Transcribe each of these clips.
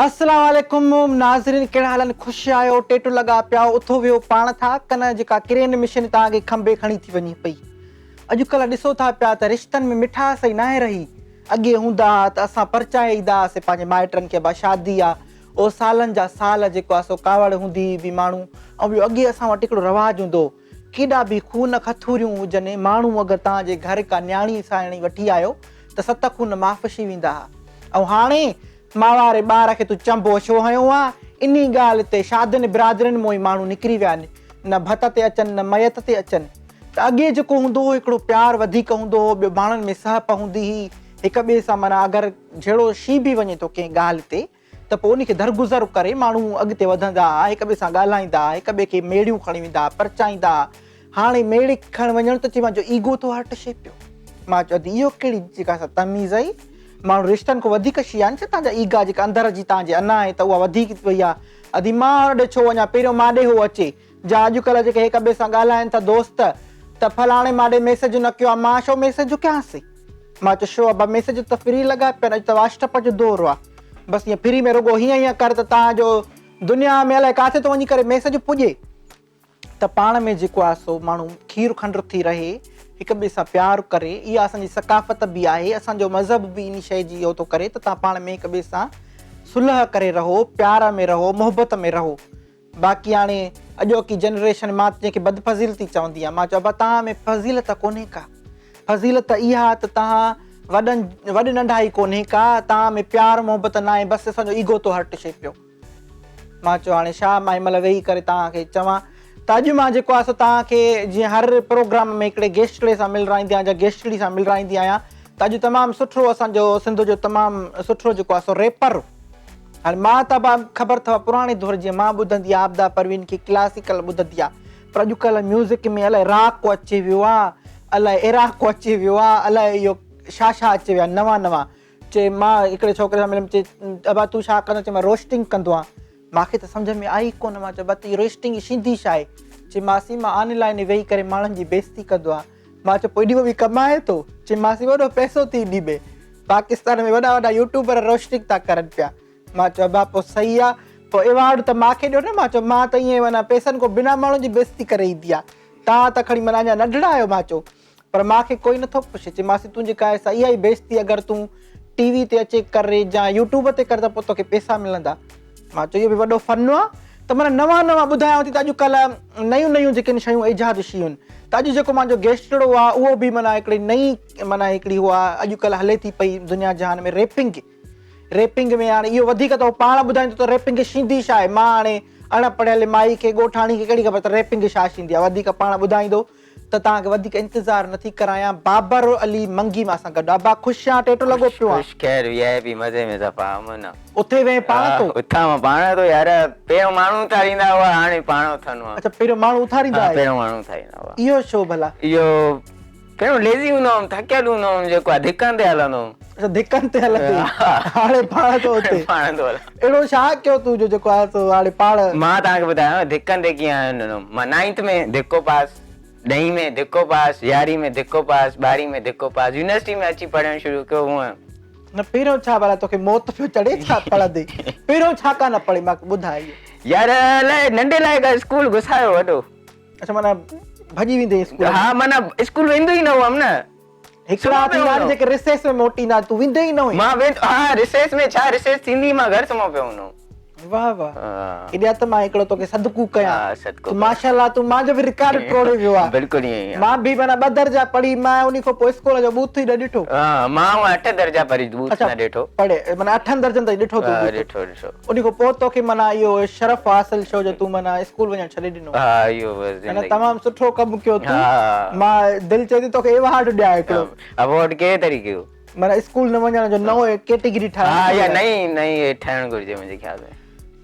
السلام عليڪم ناظرين ڪهڙا حال آهن خوش آهيو ٽيٽو لڳا پيا اٿو ويهو پاڻ ٿا ڪن جيڪا ڪرين مشين توهان کي کنڀي کڻي ٿي وڃي پئي اڄڪلهه ڏسو ٿا پيا ته رشتن ۾ مٺاس ئي ناهي رهي اڳي هوندا ها ته اسان پرچائي ايندا هئاسين پنهنجي مائٽن کي ابا شادي آ او سالن جا سال جيڪو آ سو ڪاوڙ هوندي هئي به ماڻهو ۽ ٻيو اڳي اسان وٽ هڪڙو رواج هوندو هو ڪيڏا به خون کٿوريون هجن ماڻهو اگر توهان جي گهر ڪا نياڻي ساڻي وٺي آيو ته ست خون معافشي ويندا ها ۽ هاڻي ماء واري ٻار کي تون چنبو ڇو هنيو آ؟ انهي ڳالهه تي شادين برادرين مون ئي ماڻهو نڪري ويا آهن. نه ڀت تي اچن نه ميت تي اچن. ته اڳي جيڪو هوندو هو هڪڙو پيار وڌيڪ هوندو هو ٻيو ماڻهن ۾ سهپ هوندي هئي هڪ ٻئي سان معنيٰ اگر جهيڙو شي به وڃي ٿو ڪنهن ڳالهه تي ته پوء انهي کي درگذر ڪري ماڻهو اڳتي وڌندا ها هڪ ٻئي سان ڳالهائيندا ها هڪ ٻئي کي ميڙيون کڻي ويندا ها پرچائيندا ها. هاڻي ميڙي کڻ وڃڻ ته چي مان جو ايگو ٿو هرٽ شي پيو. مان چيو ادي اهو ڪهڙي جيڪا سا تميز آهي. ماڻهو رشتن کان وڌيڪ شي آهن ڇا توهان جا ايگا جيڪا اندر جي توهان جي انا آهي ته اها وڌيڪ وئي آهي. ادي مان هن ڏي ڇو وڃان پهريون مان ڏي هو اچي. جا اڄڪلهه جيڪي هڪ ٻئي سان ڳالهائن ٿا دوست ته فلاڻي مان ڏي ميسيج نه ڪيو آهي مان ڇو ميسيج ڪيانس. مان چيو شو ابا ميسيج ته فري لڳا پيا آهن اڄ ته واشٽپ جو دور آهي. بس ائين فري ۾ رڳو هيئن هيئن ڪر ته توهان جو دنيا ۾ الائي ڪاٿي ٿو وڃي ڪري ميسيج پڄي. ته پاڻ ۾ جيڪو آهي سو ماڻهو کير کنڊ ٿي رهي، هڪ ٻئي سان پيار ڪري، اها اسان جي ثقافت به آهي، اسان جو مذهب به انهي شيء جي اهو ٿو ڪري ته توهان پاڻ ۾ هڪ ٻئي سان صلح ڪري رهو، پيار ۾ رهو، محبت ۾ رهو. باقي هاڻي اڄوڪي جنريشن مان جنهن کي بدفضيلتي چوندي آهيان، مان چيو ابا توهان ۾ فضيلت ڪونهي ڪا، فضيلت اها ته توهان وڏن وڏ ننڍائي ڪونهي ڪا، توهان ۾ پيار محبت ناهي، بس اسان جو ايگو ٿو هرٽ شي پيو. مان چيو هاڻي ڇا مان هن مهل ويهي ڪري توهان کي چوان ته اڄ مان جيڪو آهي سو توهان کي جيئن هر پروگرام ۾ هڪڙي گيسٽڙي سان ملرائيندي آهيان جا گيسٽڙي سان ملرائيندي آهيان ته اڄ تمام سٺو اسان جو سنڌ جو تمام سٺو جيڪو آهي سو ريپر هاڻي مان ته ابا خبر اٿو پراڻي دور جيئن مان ٻڌندي آهيان عابده پروين کي ڪلاسيڪل ٻڌندي آهيان پر اڄڪلهه ميوزڪ ۾ الائي راڪ اچي ويو آهي الائي عراق اچي ويو آهي الائي اهو ڇا ڇا اچي ويو آهي نوان نوان چي مان هڪڙي ڇوڪري سان مليم چي ابا تون ڇا ڪندو چي مان روسٽنگ ڪندو آهيان ماکي ته سمجهه ۾ آئي ڪونه مان چيو ابا تون روسٽنگ شيندي ڇا آهي چي ماسي مان آن لائن ويهي ڪري ماڻهن جي بيعزتي ڪندو آهيان مان چيو پوء ايڏي به ڪمائي ٿو چي ماسي وڏو پئسو ٿي ايڏي ۾ پاڪستان ۾ وڏا وڏا يوٽيوبر روسٽنگ ٿا ڪرن پيا مان چيو ابا پوء صحيح آهي پوء ايوارڊ ته ماکي ڏيو نه مان چيو مان ته ائين معنيٰ پئسن کان بنا ماڻهن جي بيعزتي ڪري ايندي آهي تان ته کڻي معنيٰ اڃا ننڍڙا آهيو مان چيو پر مان کي ڪوئي نٿو پڇي. چي ماسي تون جيڪا آهي سا اها ئي بيعزتي اگر تون ٽي وي تي اچي ڪر يا يوٽيوب تي ڪر ته پوء توکي پيسا ملندا. مان چيو اهو به وڏو فن آ ته معنيٰ نوان نوان ٻڌايانو ٿي ته اڄ ڪلهه نيون نيون جيڪي آهن شيون ايجاد شيون آهن ته اڄ جيڪو مانجو گيسٽڙو آ اهو به معنيٰ هڪڙي نئين معنيٰ هڪڙي هو آ اڄ ڪلهه هلي ٿي پئي دنيا جهان ۾ ريپنگ ريپنگ ۾ هاڻي اهو وڌيڪ ته هو پاڻ ٻڌائيندو ته ريپنگ شيندي ڇا آهي مان هاڻي اڻ پڙهيل مائي کي ڳوٺاڻي کي ڪهڙي خبر ته ريپنگ ڇا شيندي آ وڌيڪ پاڻ ٻڌائيندو ته توهان کي وڌيڪ انتظار نٿي ڪرايان بابر علي منگي مان سان گڏ ابا خوش آن ٽيٽو لڳو پيو آن. خوش خير وي آء پي مزي ۾ صفا امن آ. اٿي وئين پاڻ ٿو. اٿان مان پاڻ ٿو يار پهريون ماڻهو اٿاريندا هئا هاڻي پاڻ اٿندو آهيان. اڇا پهريون ماڻهو اٿاريندا ها پهريون ماڻهو اٿاريندا هئا. اهو ڇو ڀلا. اهو پهريون ليزي هوندو هئم ٿڪيل هوندو هئم جيڪو آ ڌڪن تي هلندو هئم. اڇا ڌڪن تي هلندي هاڻي پاڻ ٿو اٿي. پاڻ ٿو هلان. اهڙو ڇا ڪيو تون جو جيڪو آ سو هاڻي پاڻ. مان توهان کي ٻڌايان ڌڪن تي ڪيئن هلندو هئم مان نائنٿ ۾ ڌڪو پاس. ڏهين ۾ ڌڪو پاس، يارهين ۾ ڌڪو پاس، ٻارهين ۾ ڌڪو پاس، يونيورسٽي ۾ اچي پڙهڻ شروع ڪيو هونء. نه پهريون ڇا ڀلا توکي موت پيو چڙهي ڇا پڙهندي پهريون ڇا ڪانه پڙهي ماکي ٻڌاء اهو. يار الائي ننڍي لاء ڪا اسڪول گسايو وڏو. اڇا معنيٰ ڀڄي ويندي اسڪول. ها معنيٰ اسڪول ويندو ئي نه هئم نه. هڪڙا ٿيندا آهن جيڪي رسيس ۾ موٽيندا آهن تون ويندي ئي نه هئين. مان ويندو ها رسيس ۾ ڇا رسيس ٿيندي مان گهر سمهو پيو هوندو هوم. واه واه ايڏيا ته مان هڪڙو توکي صدقو ڪيان تون ماشاءالله تون مانجو به رڪارڊ ٽوڙي ويو آ بلڪل ائين ئي آ مان به معنيٰ ٻه درجا پڙهي مان انهي کان پوء اسڪول جو ٻوٿ ئي نه ڏٺو. ها مان هونء اٺ درجا پڙهي ٻوٿ نه ڏٺو. پڙهي معنيٰ اٺن درجن تائين ڏٺو تون ٻوٿ. ڏٺو ڏٺو. انهي کان پوء توکي معنيٰ اهو شرف حاصل ٿيو جو تون معنيٰ اسڪول وڃڻ ڇڏي ڏنو. ها اهو بس زندگي. نه تمام سٺو ڪم ڪيو تون. مان دل چئي ٿي توکي ايوارڊ ڏيان هڪڙو. ايوارڊ ڪهڙي طريقي جو؟ معنيٰ اسڪول نه وڃڻ جو نئون ڪيٽيگري ٺاهڻ. ها اها نئين نئين ٺهڻ گهرجي منهنجي خيال ۾.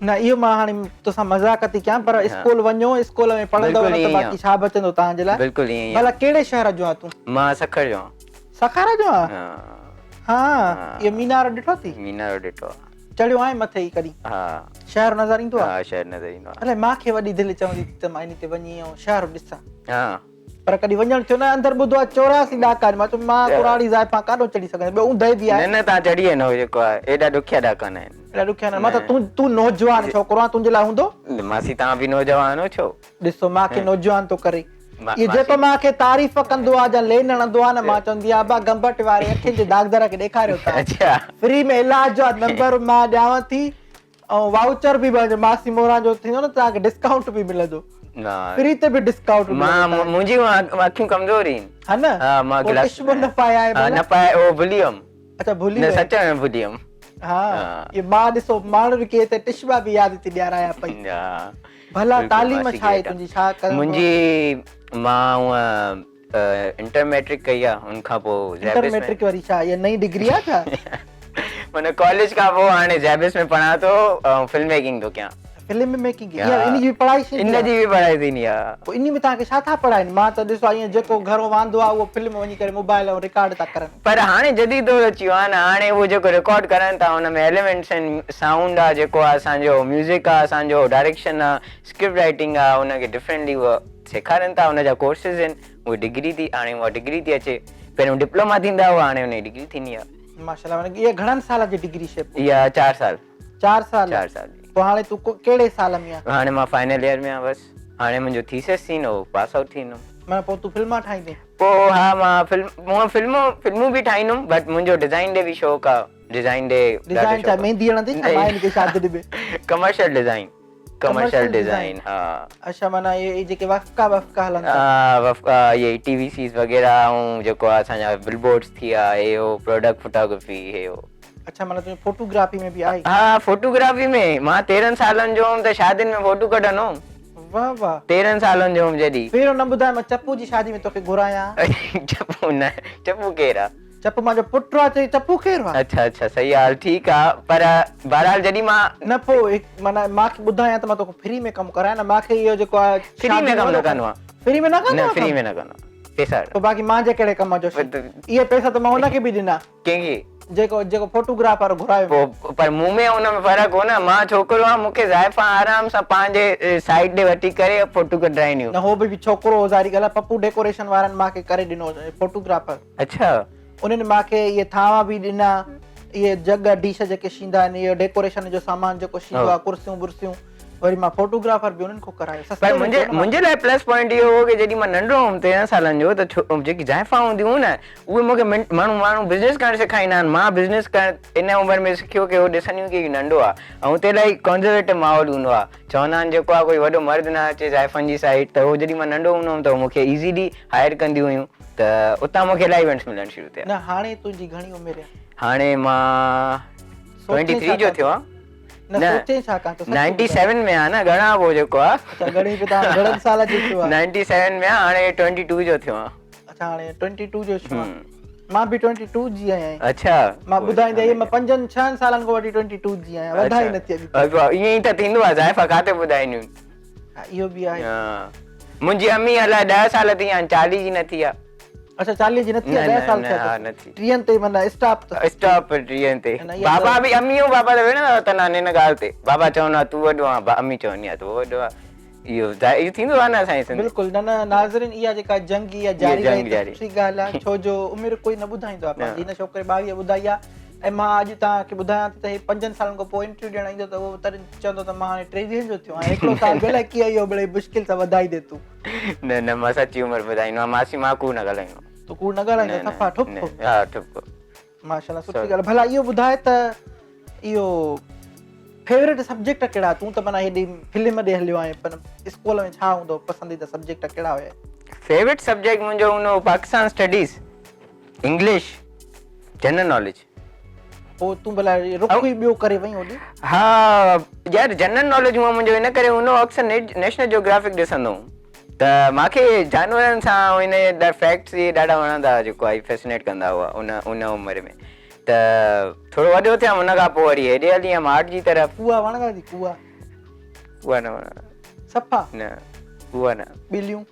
نه اهو مان هاڻي توسان مذاق ٿي ڪيان پر اسڪول وڃو اسڪول ۾ پڙهندؤ نه ته باقي ڇا بچندو توهان جي لاء. بلڪل ائين ئي آ. ڀلا ڪهڙي شهر جو آهين تون؟ مان سکر جو آهيان. سکر جو آهين؟ ها. ها اهو مينارو ڏٺو اٿئي؟ مينارو ڏٺو آ. چڙهيو آهين مٿي ئي ڪڏهن؟ ها. شهر نظر ايندو آ؟ ها شهر نظر ايندو آ. الائي مان کي وڏي دل چوندي ٿي ته مان انهي تي وڃي ۽ شهر ڏسان. ها. پر ڪڏهن وڃڻ ٿيو نه اندر ٻڌو آهي 84 ڏاڪا آهن مان چيو مان ڪراڙي زائفان ڪاڏو چڙهي سگهندس ٻيو اوندهه به آهي. نه نه توهان چڙهي ويندؤ جيڪو آهي ايڏا ڏکيا ڏاڪا نه آهن. ايڏا ڏکيا نه آهن مان ته تون تون نوجوان ڇوڪرو آهين تنهنجي لاء هوندو. ماسي توهان به نوجوان هو ڇو. ڏسو مان کي نوجوان ٿو ڪري. اهو جيڪو مان کي تعريف ڪندو آهي جا لين هڻندو آهي نه مان چوندي آهيان ابا گمبٽ واري اکين جي داغدار کي ڏيکاريو ٿا. فري ۾ علاج جو نمبر مان ڏيانو ٿي ۽ وائوچر به پنهنجو ماسي موران جو ٿيندو نه توهان کي ڊسڪائونٽ به ملندو فري تي به ڊسڪائونٽ مان منهنجي اکيون ڪمزور آهن ها نه ها مان گلاس چشمو نه پايا آهي ها نه پايا اهو ڀلي ويم اڇا ڀلي نه سچ ۾ ڀلي ويم ها اي مان ڏسو ماڻهن کي هتي چشما به ياد ٿي ڏيارايا پئي ڀلا تعليم ڇا آهي تنهنجي ڇا ڪرڻ منهنجي مان هونء انٽر ميٽرڪ ڪئي آ ان کان پوء انٽر ميٽرڪ وري ڇا اها نئين ڊگري آ ڇا؟ معنيٰ ڪاليج کان پوء هاڻي زيبس ۾ پڙهان ٿو ۽ فلم ميڪنگ ٿو ڪيان. فلم ميڪنگ اها ان جي به پڙهائي ٿيندي آ؟ ان جي به پڙهائي ٿيندي آ. پوء انهي ۾ توهان کي ڇا ٿا پڙهائين؟ مان ته ڏسو ائين جيڪو گهرو واندو آ اهو فلم وڃي ڪري موبائل ۽ رڪارڊ ٿا ڪرن. پر هاڻي جديد دور اچي ويو آ نه هاڻي اهو جيڪو رڪارڊ ڪرن ٿا ان ۾ ايليمينٽس آهن سائونڊ آ جيڪو آ اسان جو ميوزڪ آ اسان جو ڊائريڪشن آ اسڪرپٽ رائيٽنگ آ ان کي ڊفرنٽلي اهو سيکارين ٿا ان جا ڪورسز آهن اهي ڊگري ٿي هاڻي اها ڊگري ٿي اچي پهريون ڊپلوما ٿيندا هئا هاڻي ان جي ڊگري ٿيندي آهي. ماشاءالله معنيٰ اها گهڻن سالن جي ڊگري شپ اها 4 سال. 4 سال. 4 سال جي. پوء هاڻي تون ڪهڙي سال ۾ آهين؟ هاڻي مان فائنل ايئر ۾ آهيان بس هاڻي منهنجو ٿيسس ٿيندو پاس آئوٽ ٿيندم. معنيٰ پوء تون فلما ٺاهيندين؟ پوء ها مان فلم هونء فلمون فلمون به ٺاهيندم بٽ منهنجو ڊزائين ڏي به شوق آهي ڊزائين ڏي ڏاڍو ڊزائين ڇا ميندي هڻندين ڇا ماين کي شادين ۾؟ Commercial design. ڪمرشل ڊزائين ها. اڇا معنيٰ اهي جيڪي وفقا وفقا هلن ٿا. ها وفقا اهي ٽي وي سيز وغيره ۽ جيڪو آهي اسان جا بل بورڊز ٿي ويا هي هو پروڊڪٽ فوٽوگرافي هي هو. اڇا معنيٰ تنهنجو فوٽوگرافي ۾ به آهي. ها فوٽوگرافي ۾ مان 13 سالن جو هوم ته شادين ۾ فوٽو ڪڍندو هوم. واه واه. 13 سالن جو هوم جڏهن. پهريون نه ٻڌاء مان چپو جي شادي ۾ توکي گهرايان. چپو نه چپو ڪير آ. چپ مان جو پٽ آ چئي چپو ڪير آ. اڇا اڇا صحيح آ هل ٺيڪ آ پر بهرحال جڏهن مان. نه پو هڪ معنيٰ مان کي ٻڌايان ته مان توکان فري ۾ ڪم ڪرايان نه مان کي اهو جيڪو آ فري ۾ ڪم نه ڪندو آ. فري ۾ نه ڪندو آ نه فري ۾ نه ڪندو آ پيسا پو باقي مان جي ڪهڙي ڪم جو اهي پيسا ته مان ان کي به ڏنا. ڪنهن کي؟ جيڪو جيڪو فوٽوگراف وارو گهرايو. پو پر مون ۾ ان ۾ فرق هو نه مان ڇوڪرو آهيان مون کي زائفان آرام سان پنهنجي سائيڊ ڏي وٺي ڪري فوٽو ڪڍرائينديون. نه هو به ڇوڪرو هو ظاهري ڳالهه آ پپو ڊيڪوريشن وارن مان کي ڪري ڏنو فوٽوگرافر. اڇا. انهن مان کي اهي ٿانء به ڏنا، اهي جڳ ڊش جيڪي شيندا آهن، اهو ڊيڪوريشن جو سامان جيڪو شيندو آهي، ڪرسيون برسيون، وري مان فوٽوگرافر به انهن کان ڪرايو، سستي ۾ ٿيو نه. منهنجي لاء پلس پوائنٽ اهو هو ڪي جڏهن مان ننڍڙو هوم 13 سالن جو ته جيڪي زائفان هونديون هيون نه اهي مون کي ماڻهو ماڻهو بزنس ڪرڻ سيکاريندا آهن، مان بزنس ڪرڻ ان عمر ۾ سکيو ڪي هو ڏسنديون ڪي هي ننڍو آهي ۽ اتي الاهي ڪنزرويٽو ماحول هوندو آهي، چوندا آهن جيڪو آهي ڪوئي وڏو مرد نه اچي زائفن جي سائيڊ ته هو جڏهن مان ننڍو هوندو هوم ته هو مون کي ايزيلي هائر ڪنديون هيون. ته اتان مون کي الاهي ايونٽس ملڻ شروع ٿيا. نه هاڻي تنهنجي گهڻي عمر آهي؟ هاڻي مان ٽوئنٽي ٿري جو ٿيو آهيان. نه سوچين ڇا ڪان ٿو؟ نائنٽي سيون ۾ آهيان نه گهڻا پوء جيڪو آهي. اڇا گهڻي به ته گهڻن سالن جو ٿيو آهي. نائنٽي سيون ۾ آهيان هاڻي ٽوئنٽي ٽو جو ٿيو آهيان. اڇا هاڻي ٽوئنٽي ٽو جو ٿيو آهين. مان به ٽوئنٽي ٽو جي آهيان. اڇا. مان ٻڌائيندي آهيان مان پنجن ڇهن سالن کان وٺي ٽوئنٽي ٽو جي آهيان وڌائي نه ٿي اڄ تائين. ائين ئي ته ٿيندو آهي زائفا ڪاٿي ٻڌائينديون. ها اهو به آهي. ها منهنجي امي الائي 10 سال ٿي ويا آهن 40 جي نه ٿي آ. اڇا 40 جي نه ٿي آ 10 سال ٿيا اٿس. ٽيهن تي معنيٰ اسٽاپ اٿس. اسٽاپ ٽيهن تي. بابا به امي ۽ بابا ته وڙهندا وتندا آهن ان ڳالهه تي. بابا چوندو آ تون وڏو آن امي چوندي آ تون وڏو آن. اهو اهو ٿيندو آ نه اسان جي سنڌ. بلڪل نه نه ناظرين اها جيڪا جنگ اها جاري رهي ته سٺي ڳالهه آ ڇو جو عمر ڪوئي نه ٻڌائيندو آ پنهنجي هن ڇوڪري 22 ٻڌائي آ. ۽ مان اڄ توهان کي ٻڌايان ٿي ته هي پنجن سالن کان پوء انٽرويو ڏيڻ ايندو ته اهو تڏهن چوندو ته مان هاڻي ٽيويهن جو ٿيو آهيان هڪڙو سال به الائي ڪيئن اهو مڙئي مشڪل سان وڌائيندين تون. نه نه مان سچي عمر ٻڌائيندو آهيان ماسي مان ڪوڙ نه ڳالهائيندو آهيان. تون ڪوڙ نه ڳالهائيندو آهين صفا ٺپ. ها ٺپ. ماشاءالله سٺي ڳالهه ڀلا اهو ٻڌاء ته اهو فيورٽ سبجيڪٽ ڪهڙا تون ته معنيٰ هيڏي فلم ڏي هليو آهين پر اسڪول ۾ ڇا هوندو پسنديده سبجيڪٽ ڪهڙا هيا؟ فيورٽ سبجيڪٽ منهنجو هوندو هو Pakistan studies English general knowledge. پوء تون ڀلا رخ ئي ٻيو ڪري وئين هوڏي. ها يار جنرل ناليج هونء منهنجو ان ڪري هوندو هو اڪثر نيشنل جيوگرافڪ ڏسندو هوم ته مانکي جانورن سان ان جا فيڪٽس اهي ڏاڍا وڻندا هئا جيڪو آهي فيسنيٽ ڪندا هئا ان ان عمر ۾ ته ٿورو وڏو ٿيم ان کان پوء وري هيڏي هلي ويم آرٽ جي طرف. ڪوئا وڻندا ٿي ڪوئا؟ ڪوئا نه وڻندا. صفا؟ نه ڪوئا نه. ٻليون؟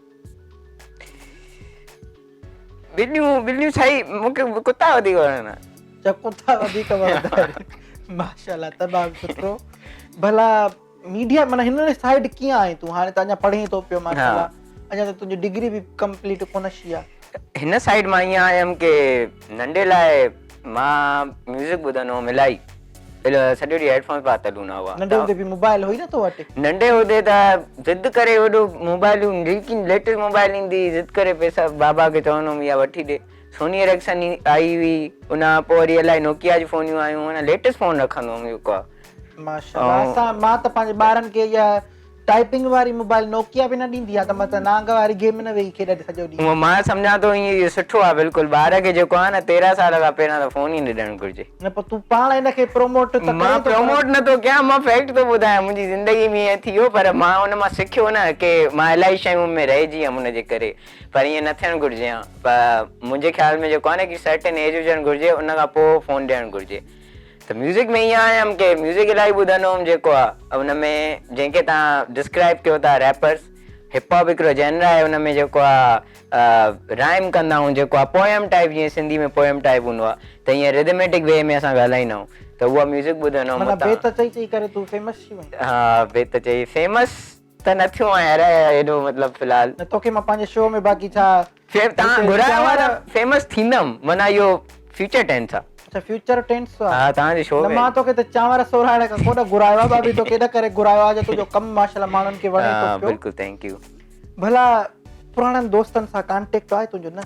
ٻليون ٻليون سائين مون کي ڪتا وڌيڪ وڻندا آهن. اچا ڪتا وڌيڪ وڻندا آهن ماشاءالله تمام سٺو ڀلا ميڊيا معنيٰ هن سائيڊ ڪيئن آئين تون هاڻي ته اڃا پڙهين ٿو پيو ماشاءالله. اڃا ته تنهنجي ڊگري به ڪمپليٽ ڪونه ٿي آ. هن سائيڊ مان ائين آيم ڪي ننڍي لاء مان ميوزڪ ٻڌندو هوم الائي سڄو ڏينهن هيڊ فونز پاتل هوندا هئا. ننڍي هوندي به موبائل هئي نه تو وٽ؟ ننڍي هوندي ته ضد ڪري وڏو موبائل جيڪي ليٽيسٽ موبائل ايندي هئي ضد ڪري پئسا بابا کي چوندو هوم اها وٺي ڏي. سوني ايرڪسن آئي هئي ان کان پوء وري الائي نوڪيا جون فونيون آيون معنيٰ ليٽيسٽ فون رکندو هوم جيڪو آ. ماشاءالله اسان مان ته پنهنجي ٻارن کي اها ٽائپنگ واري موبائل نوڪيا به نه ڏيندي آ ته متان نانگ واري گيم نه ويهي کيڏ سڄو ڏينهن. هونء مان سمجهان ٿو ائين اهو سٺو آ بلڪل ٻار کي جيڪو آ نه 13 سال کان پهريان ته فون ئي نه ڏيڻ گهرجي. نه پوء تون پاڻ ان کي پروموٽ ته ڪرين مان ٿو پر. پروموٽ نه ٿو ڪيان مان فيڪٽ ٿو ٻڌايان منهنجي زندگي ۾ ائين ٿي ويو پر مان ان مان سکيو نه ڪي مان الائي شيون ۾ رهجي ويم ان جي ڪري پر ائين نه ٿيڻ گهرجي ها پر منهنجي خيال ۾ جيڪو آ نه هڪ سرٽن ايج هجڻ گهرجي ان کان پوء فون ڏيڻ گهرجي. ته ميوزڪ ۾ ائين آيم ڪي ميوزڪ الاهي ٻڌندو هوم جيڪو آ ان ۾ جنهن کي توهان ڊسڪرائب ڪيو ٿا ريپرس هپ هاپ هڪڙو جينر آهي ان ۾ جيڪو آ رائم ڪندا آهيون جيڪو آ پوئم ٽائپ جيئن سنڌي ۾ پوئم ٽائپ هوندو آ ته ائين رڌميٽڪ وي ۾ اسان ڳالهائيندا آهيون ته اها ميوزڪ ٻڌندو هوم معنيٰ بيت چئي چئي ڪري تون فيمس ٿي وئين. ها بيت چئي فيمس ته نه ٿيو آهيان يار ايڏو مطلب في الحال. نه توکي مان پنهنجي شو ۾ باقي ڇا فيم توهان گهرايو آهي ته فيمس ٿيندم معنيٰ اهو فيوچر ٽينس آ. اڇا فيوچر ٽينس آ. ها توهان جي شو ۾. نه مان توکي ته چانور سورائڻ کان ڪونه گهرايو آ ڀاڀي توکي ان ڪري گهرايو آ جو تنهنجو ڪم ماشاءالله ماڻهن کي وڻي ٿو پيو. بلڪل thank you. ڀلا پراڻن دوستن سان ڪانٽيڪٽ آهي تنهنجو نه؟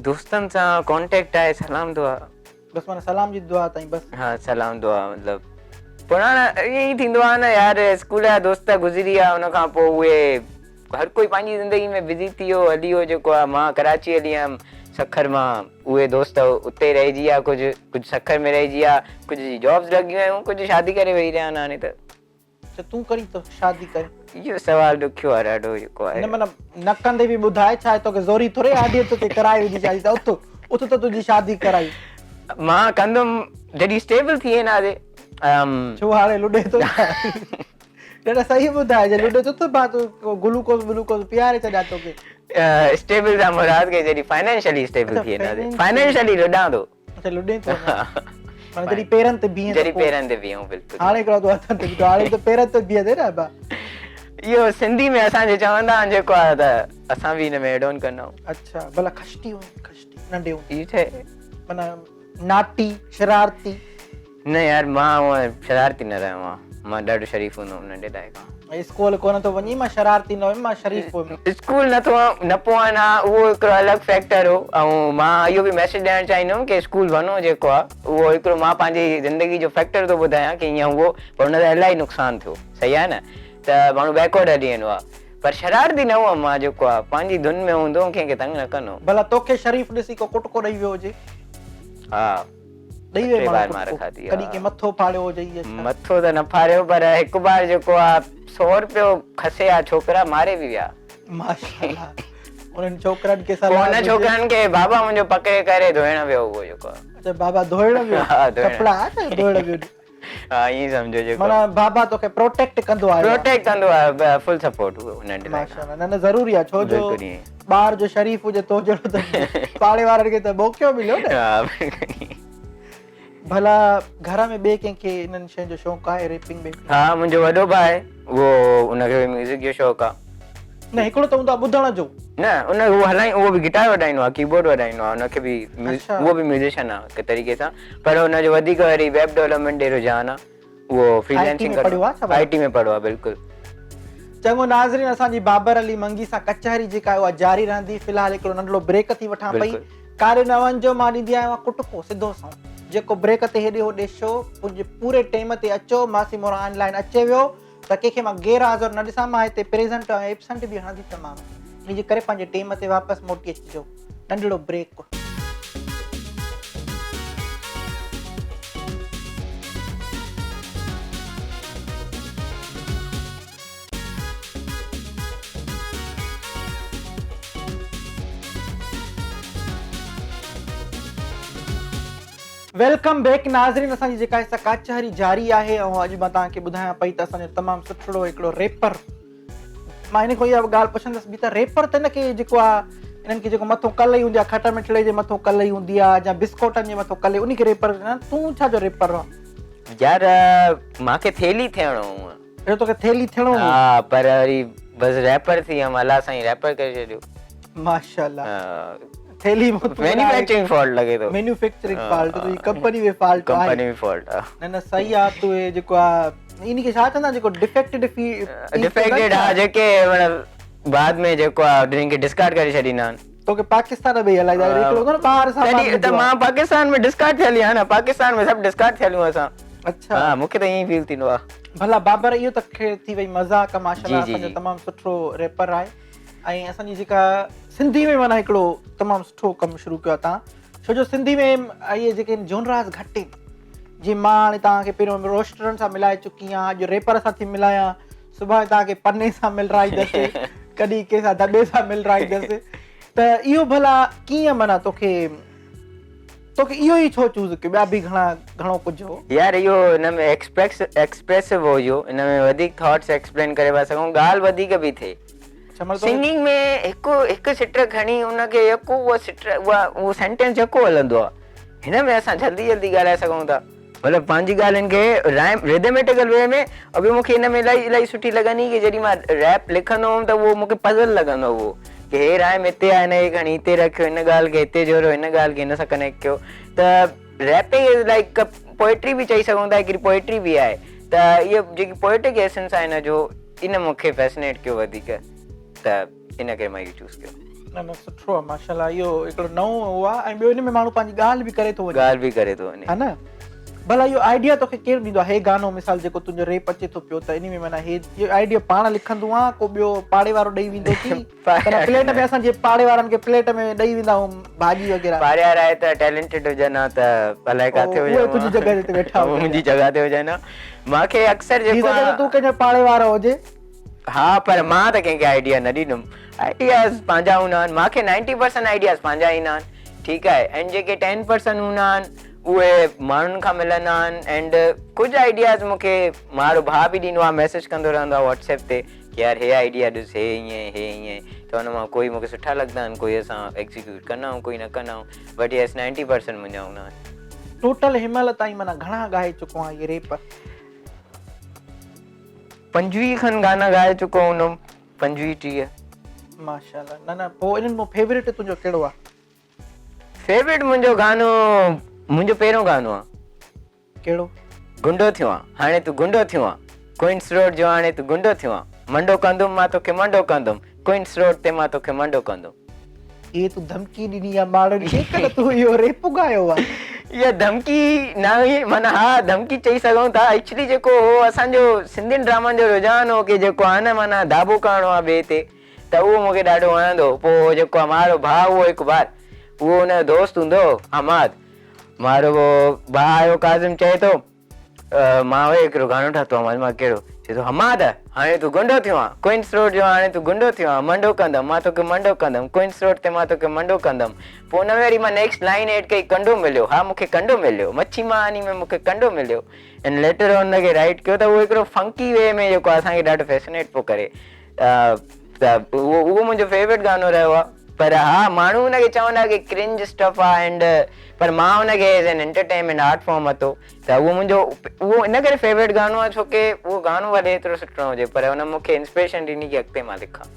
دوستن سان ڪانٽيڪٽ آهي سلام دعا. بس معنيٰ سلام جي دعا تائين بس. ها سلام دعا مطلب پراڻا ائين ئي ٿيندو آهي نه يار اسڪول جا دوست گذري ويا ان کان پوء اهي هر ڪوئي پنهنجي زندگي ۾ بزي ٿي ويو هلي ويو جيڪو آهي مان ڪراچي هلي آيم سکر مان اهي دوست اتي رهجي ويا ڪجهه ڪجهه سکر ۾ رهجي ويا ڪجهه جي جابس لڳي ويون ڪجهه شادي ڪري ويهي رهيا آهن هاڻي ته. ته تون ڪڏهن ٿو شادي ڪرين؟ اهو سوال ڏکيو آهي ڏاڍو جيڪو آهي. نه معنيٰ نه ڪندي به ٻڌاء ڇا آهي توکي زوري ٿوري آڊينس تي ڪرائي ويندي شادي ته اٿ اٿ ته تنهنجي شادي ڪرايون. مان ڪندم جڏهن اسٽيبل ٿي وينداسين. ڇو هاڻي لڏي ٿو ڇا؟ نه نه صحيح ٻڌاء جي لڏي ٿو ته مان تو گلوڪوز ولوڪوز پياري ڇڏيان توکي. اسٽيبل سان مراد ڪي جڏهن فائنانشلي اسٽيبل ٿي وينداسين. فائنانشلي لڏان ٿو. اڇا لڏين ٿو اڃا معنيٰ جڏهن پيرن تي بيهين جڏهن پيرن تي بيهون بلڪل هاڻي هڪڙو تون هٿن تي بيٺو هاڻي ته پيرن تي بيهندي نه ابا. اهو سنڌي ۾ اسان جي چوندا آهن جيڪو آهي ته اسان به هن ۾ ايڊ آن ڪندا آهيون. اڇا ڀلا کشٽي هئين کشٽي ننڍي هوندي. اهو ڇا آهي؟ معنيٰ ناٽي شرارتي. نه يار مان هونء شرارتي نه رهيو آهيان مان ڏاڍو شريف هوندو هوم ننڍي ڏاهي کان. اسڪول ڪونه ٿو وڃين مان شرارتي نه هيم مان شريف هيم. اسڪول نه ٿو نه پوڻ ها اهو هڪڙو الڳ فيڪٽر هو ۽ مان اهو به ميسيج ڏيڻ چاهيندم ڪي اسڪول وڃو جيڪو آهي اهو هڪڙو مان پنهنجي زندگي جو فيڪٽر ٿو ٻڌايان ڪي ائين هئو پر ان سان الاهي نقصان ٿيو صحيح آهي نه ته ماڻهو بيڪورڊ هلي ويندو آهي پر شرارتي نه هئم مان جيڪو آهي پنهنجي ڌن ۾ هوندو هوم ڪنهن کي تنگ نه ڪندو هوم. ڀلا توکي شريف ڏسي ڪو ڪٽڪو ڏئي ويو هجي؟ ها. ڏئي ويو ماڻهو ڪٽڪو ڪڏهن ڪنهن مٿو ڦاڙيو هجئي يا ڇا؟ مٿو ته نه ڦاڙيو پر هڪ بار جيڪو آ سو رپيو کسي آ ڇوڪرا ماري به ويا. ماشاءالله انهن ڇوڪرن کي سلام پوء ان ڇوڪرن کي بابا منهنجو پڪڙي ڪري ڌوئڻ ويو اهو جيڪو آ. اڇا بابا ڌوئڻ ويو ڪپڙا ڌوئڻ ويو. ها ائين سمجهو جيڪو. معنيٰ بابا توکي پروٽيڪٽ ڪندو آيو آ. پروٽيڪٽ ڪندو آيو فل سپورٽ هو ننڍي لاء. ماشاءالله نه نه ضروري آ ڇو جو ٻار جو شريف هجي تو جهڙو ته پاڙي وارن کي ته موقعو مليو نه. ها بلڪل. ڀلا گهر ۾ ٻئي ڪنهن کي انهن شين جو شوق آهي ريپنگ بيپنگ؟ ها منهنجو وڏو ڀاء آهي اهو ان کي به ميوزڪ جو شوق آ. نه هڪڙو ته هوندو آ ٻڌڻ جو. نه ان هو هلائي اهو به گٽار وڄائيندو آ ڪيبورڊ وڄائيندو آ ان کي به اهو به ميوزيشن آ هڪ طريقي سان پر ان جو وڌيڪ وري ويب ڊولپمينٽ ڏي رجحان آ اهو فري لانسنگ ڪندو آ آء ٽي ۾ پڙهيو آ بلڪل. چڱو ناظرين اسان جي بابر علي منگي سان ڪچهري جيڪا آهي اها جاري رهندي في الحال هڪڙو ننڍڙو بريڪ ٿي وٺان پئي ڪاري نه وڃجو مان ڏيندي آهيان ڪٽڪو سڌو سنئون جيڪو بريڪ تي هيڏي هوڏي شو پنهنجي پوري ٽيم تي اچو ماسي موران آن لائن اچي ويو ته ڪنهن کي مان غير حاضر نه ڏسان مان هتي پريزنٽ ۽ ايبسنٽ به هڻندي تمام ان جي ڪري پنهنجي ٽيم تي واپس موٽي اچجو ننڍڙو بريڪ. Welcome back ناظرين اسان جي جيڪا هي ڪچهري جاري آهي ۽ اڄ مان توهان کي ٻڌايان پئي ته اسان جو تمام سٺڙو هڪڙو ريپر مان هن کان اها ڳالهه پڇندس به ته ريپر ته هن کي جيڪو آهي انهن کي جيڪو مٿو ڪلئي هوندي آهي کٽ مٺڙي جي مٿو ڪلئي هوندي آهي يا بسڪوٽن جي مٿو ڪلئي ان کي ريپر چوندا آهن تون ڇا جو ريپر آهين؟ يار مان کي ٿيلهي ٿيڻو هو. اهو توکي ٿيلهي ٿيڻو هو؟ ها پر وري بس ريپر ٿي ويم الله سائين ريپر ڪري ڇڏيو. ماشاءالله ٿيلهي مان تون مينوفيڪچرنگ فالٽ لڳي ٿو. مينوفيڪچرنگ فالٽ تنهنجي ڪمپني ۾ فالٽ آهي. ڪمپني ۾ فالٽ آ. نه نه صحيح آ تو هي جيڪو آ انهي کي ڇا چوندا جيڪو ڊفيڪٽيڊ في ڊفيڪٽيڊ ها جيڪي معنيٰ بعد ۾ جيڪو آ انهن کي ڊسڪارڊ ڪري ڇڏيندا آهن. توکي پاڪستان ۾ ئي هلائيندا آهن هڪڙو هوندو نه ٻاهر سامان تڏهن ته مان پاڪستان ۾ ڊسڪارڊ ٿيل آهيان نه پاڪستان ۾ سڀ ڊسڪارڊ ٿيل آهيون اسان. اڇا ها مونکي ته ائين ئي فيل ٿيندو آ. ڀلا بابر اهو ته خير ٿي وئي مذاق ماشاءالله اسان جو تمام سٺو ريپر آهي ۽ اسان جي جيڪا سنڌي ۾ معنيٰ هڪڙو تمام سٺو ڪم شروع ڪيو آهي تان ڇو جو سنڌي ۾ اهي جيڪي جونراز گهٽ آهن جي مان هاڻي توهان کي پهريون روسٽرن سان ملائي چڪي آهيان اڄ ريپر سان ٿي ملايان سڀاڻي توهان کي پني سان ملرائيندس ڪڏهن ڪنهن سان دٻي سان ملرائيندس ته اهو ڀلا ڪيئن معنيٰ توکي توکي اهو ئي ڇو چوز ڪيو ٻيا به گهڻا گهڻو ڪجهه هو. يار اهو ان ۾ ايڪسپريس ايڪسپريسو هو اهو ان ۾ وڌيڪ ٿاٽس ايڪسپلين ڪري پيا سگهون ڳالهه وڌيڪ پئي ٿئي سنگنگ ۾ هڪ هڪ سٽ کڻي ان کي يڪو اها سٽ اها اهو سينٽينس يڪو هلندو آهي هن ۾ اسان جلدي جلدي ڳالهائي سگهون ٿا مطلب پنهنجي ڳالهين کي رائم ريدميٽيڪل وي ۾ ابي مون کي ان ۾ الاهي الاهي سٺي لڳندي ڪي جڏهن مان ريپ لکندو هوم ته اهو مون کي پزل لڳندو هو ڪي هي رائم هتي آهي هن کي کڻي هتي رکيو هن ڳالهه کي هتي جوڙيو هن ڳالهه کي هن سان ڪنيڪٽ ڪيو ته ريپنگ is like poetry به چئي سگهون ٿا هڪڙي پوئٽري به آهي ته اهي جيڪي پوئٽڪ ايسنس آهي هن جو ان مون کي فيسنيٽ ڪيو وڌيڪ ته ان ڪري مان اهو چوز ڪيو. نه نه سٺو آ ماشاءالله اهو هڪڙو نئون اهو آ ۽ ٻيو ان ۾ ماڻهو پنهنجي ڳالهه به ڪري ٿو وڃي. ڳالهه به ڪري ٿو وڃي. ها نه ڀلا اهو آئيڊيا توکي ڪير ڏيندو آ هي گانو مثال جيڪو تنهنجو ريپ اچي ٿو پيو ته انهي ۾ معنيٰ هي اهو آئيڊيا پاڻ لکندو آ ڪو ٻيو پاڙي وارو ڏئي ويندو ٿي ته پليٽ ۾ اسان جي پاڙي وارن کي پليٽ ۾ ڏئي ويندا هون ڀاڄي وغيره. پاڙي وارا آهي ته ٽيلنٽيڊ هجن ها ته الائي ڪاٿي هجن اهي تنهنجي جڳهه تي ويٺا هجن منهنجي جڳهه تي هجن ها مانکي اڪثر جيڪو ٿي سگهي ٿو تون ڪنهن جو پاڙي وارو هجي. ها پر مان ته ڪنهن کي آئيڊيا نه ڏيندم آئيڊياز پنهنجا هوندا آهن مان کي نائنٽي پرسنٽ آئيڊياز پنهنجا ايندا آهن ٺيڪ آهي اينڊ جيڪي ٽين پرسنٽ هوندا آهن اهي ماڻهن کان ملندا آهن اينڊ ڪجهه آئيڊياز مون کي مارو ڀاء به ڏيندو آهي ميسيج ڪندو رهندو آهي واٽس ايپ تي ڪي يار هي آئيڊيا ڏس هي ائين هي ائين ته ان مان ڪوئي مون کي سٺا لڳندا آهن ڪوئي اسان ايگزيڪيوٽ ڪندا آهيون ڪوئي نه ڪندا آهيون بٽ يس نائنٽي پرسنٽ منهنجا هوندا آهن. ٽوٽل هن مهل تائين معنيٰ گهڻا ڳائي چڪو آهين هي ريپ؟ 25 کن گانا ڳائي چڪو هوندم 25 30. ماشاءالله نه نه پوء انهن مان فيوريٽ تنهنجو ڪهڙو آ؟ فيوريٽ منهنجو گانو منهنجو پهريون گانو آ. ڪهڙو؟ گنڊو ٿيو آن هاڻي تون گنڊو ٿيو آن ڪوئنس روڊ جو هاڻي تون گنڊو ٿيو آن منڊو ڪندم مان توکي منڊو ڪندم ڪوئنس روڊ تي مان توکي منڊو ڪندم. هي تون ڌمڪي ڏني آ ماڻهن کي ڪه تون اهو ريپ ڳايو آ. اها ڌمڪي نه هئي معنيٰ ها ڌمڪي چئي سگهون ٿا ايڪچلي جيڪو هو اسان جو سنڌين ڊرامن جو رجحان هو ڪي جيڪو آ نه معنيٰ داٻو ڪرڻو آ ٻئي تي ته اهو مونکي ڏاڍو وڻندو هو پوء جيڪو آ مارو ڀاء هو هڪ بار اهو ان جو دوست هوندو هو حماد مارو ڀاء آيو ڪاظم چئي ٿو مان اهي هڪڙو گانو ٺاتو آ مان ڪهڙو؟ چئي ٿو حماد هاڻي تون گنڊو ٿيو آن ڪوئنس روڊ جو هاڻي تون گنڊو ٿيو آن منڊو ڪندم مان توکي منڊو ڪندم ڪوئنس روڊ تي مان توکي منڊو ڪندم پوء ان ۾ وري مان نيڪسٽ لائين ايڊ ڪئي ڪنڊو مليو ها مونکي ڪنڊو مليو مڇي مهاني ۾ مونکي ڪنڊو مليو اينڊ ليٽر آن ان کي رائيٽ ڪيو ته اهو هڪڙو فنڪي وي ۾ جيڪو اسان کي ڏاڍو فيسنيٽ پيو ڪري ته اهو اهو منهنجو فيورٽ گانو رهيو آ پر ها ماڻهو ان کي چوندا ڪي ڪرنج اسٽف آ اينڊ پر مان ان کي as an entertainment art form ورتو ته اهو منهنجو اهو ان ڪري فيورٽ گانو آ ڇو ڪي اهو گانو ڀلي ايترو سٺو نه هجي پر ان مون کي انسپريشن ڏني ڪي اڳتي مان لکان.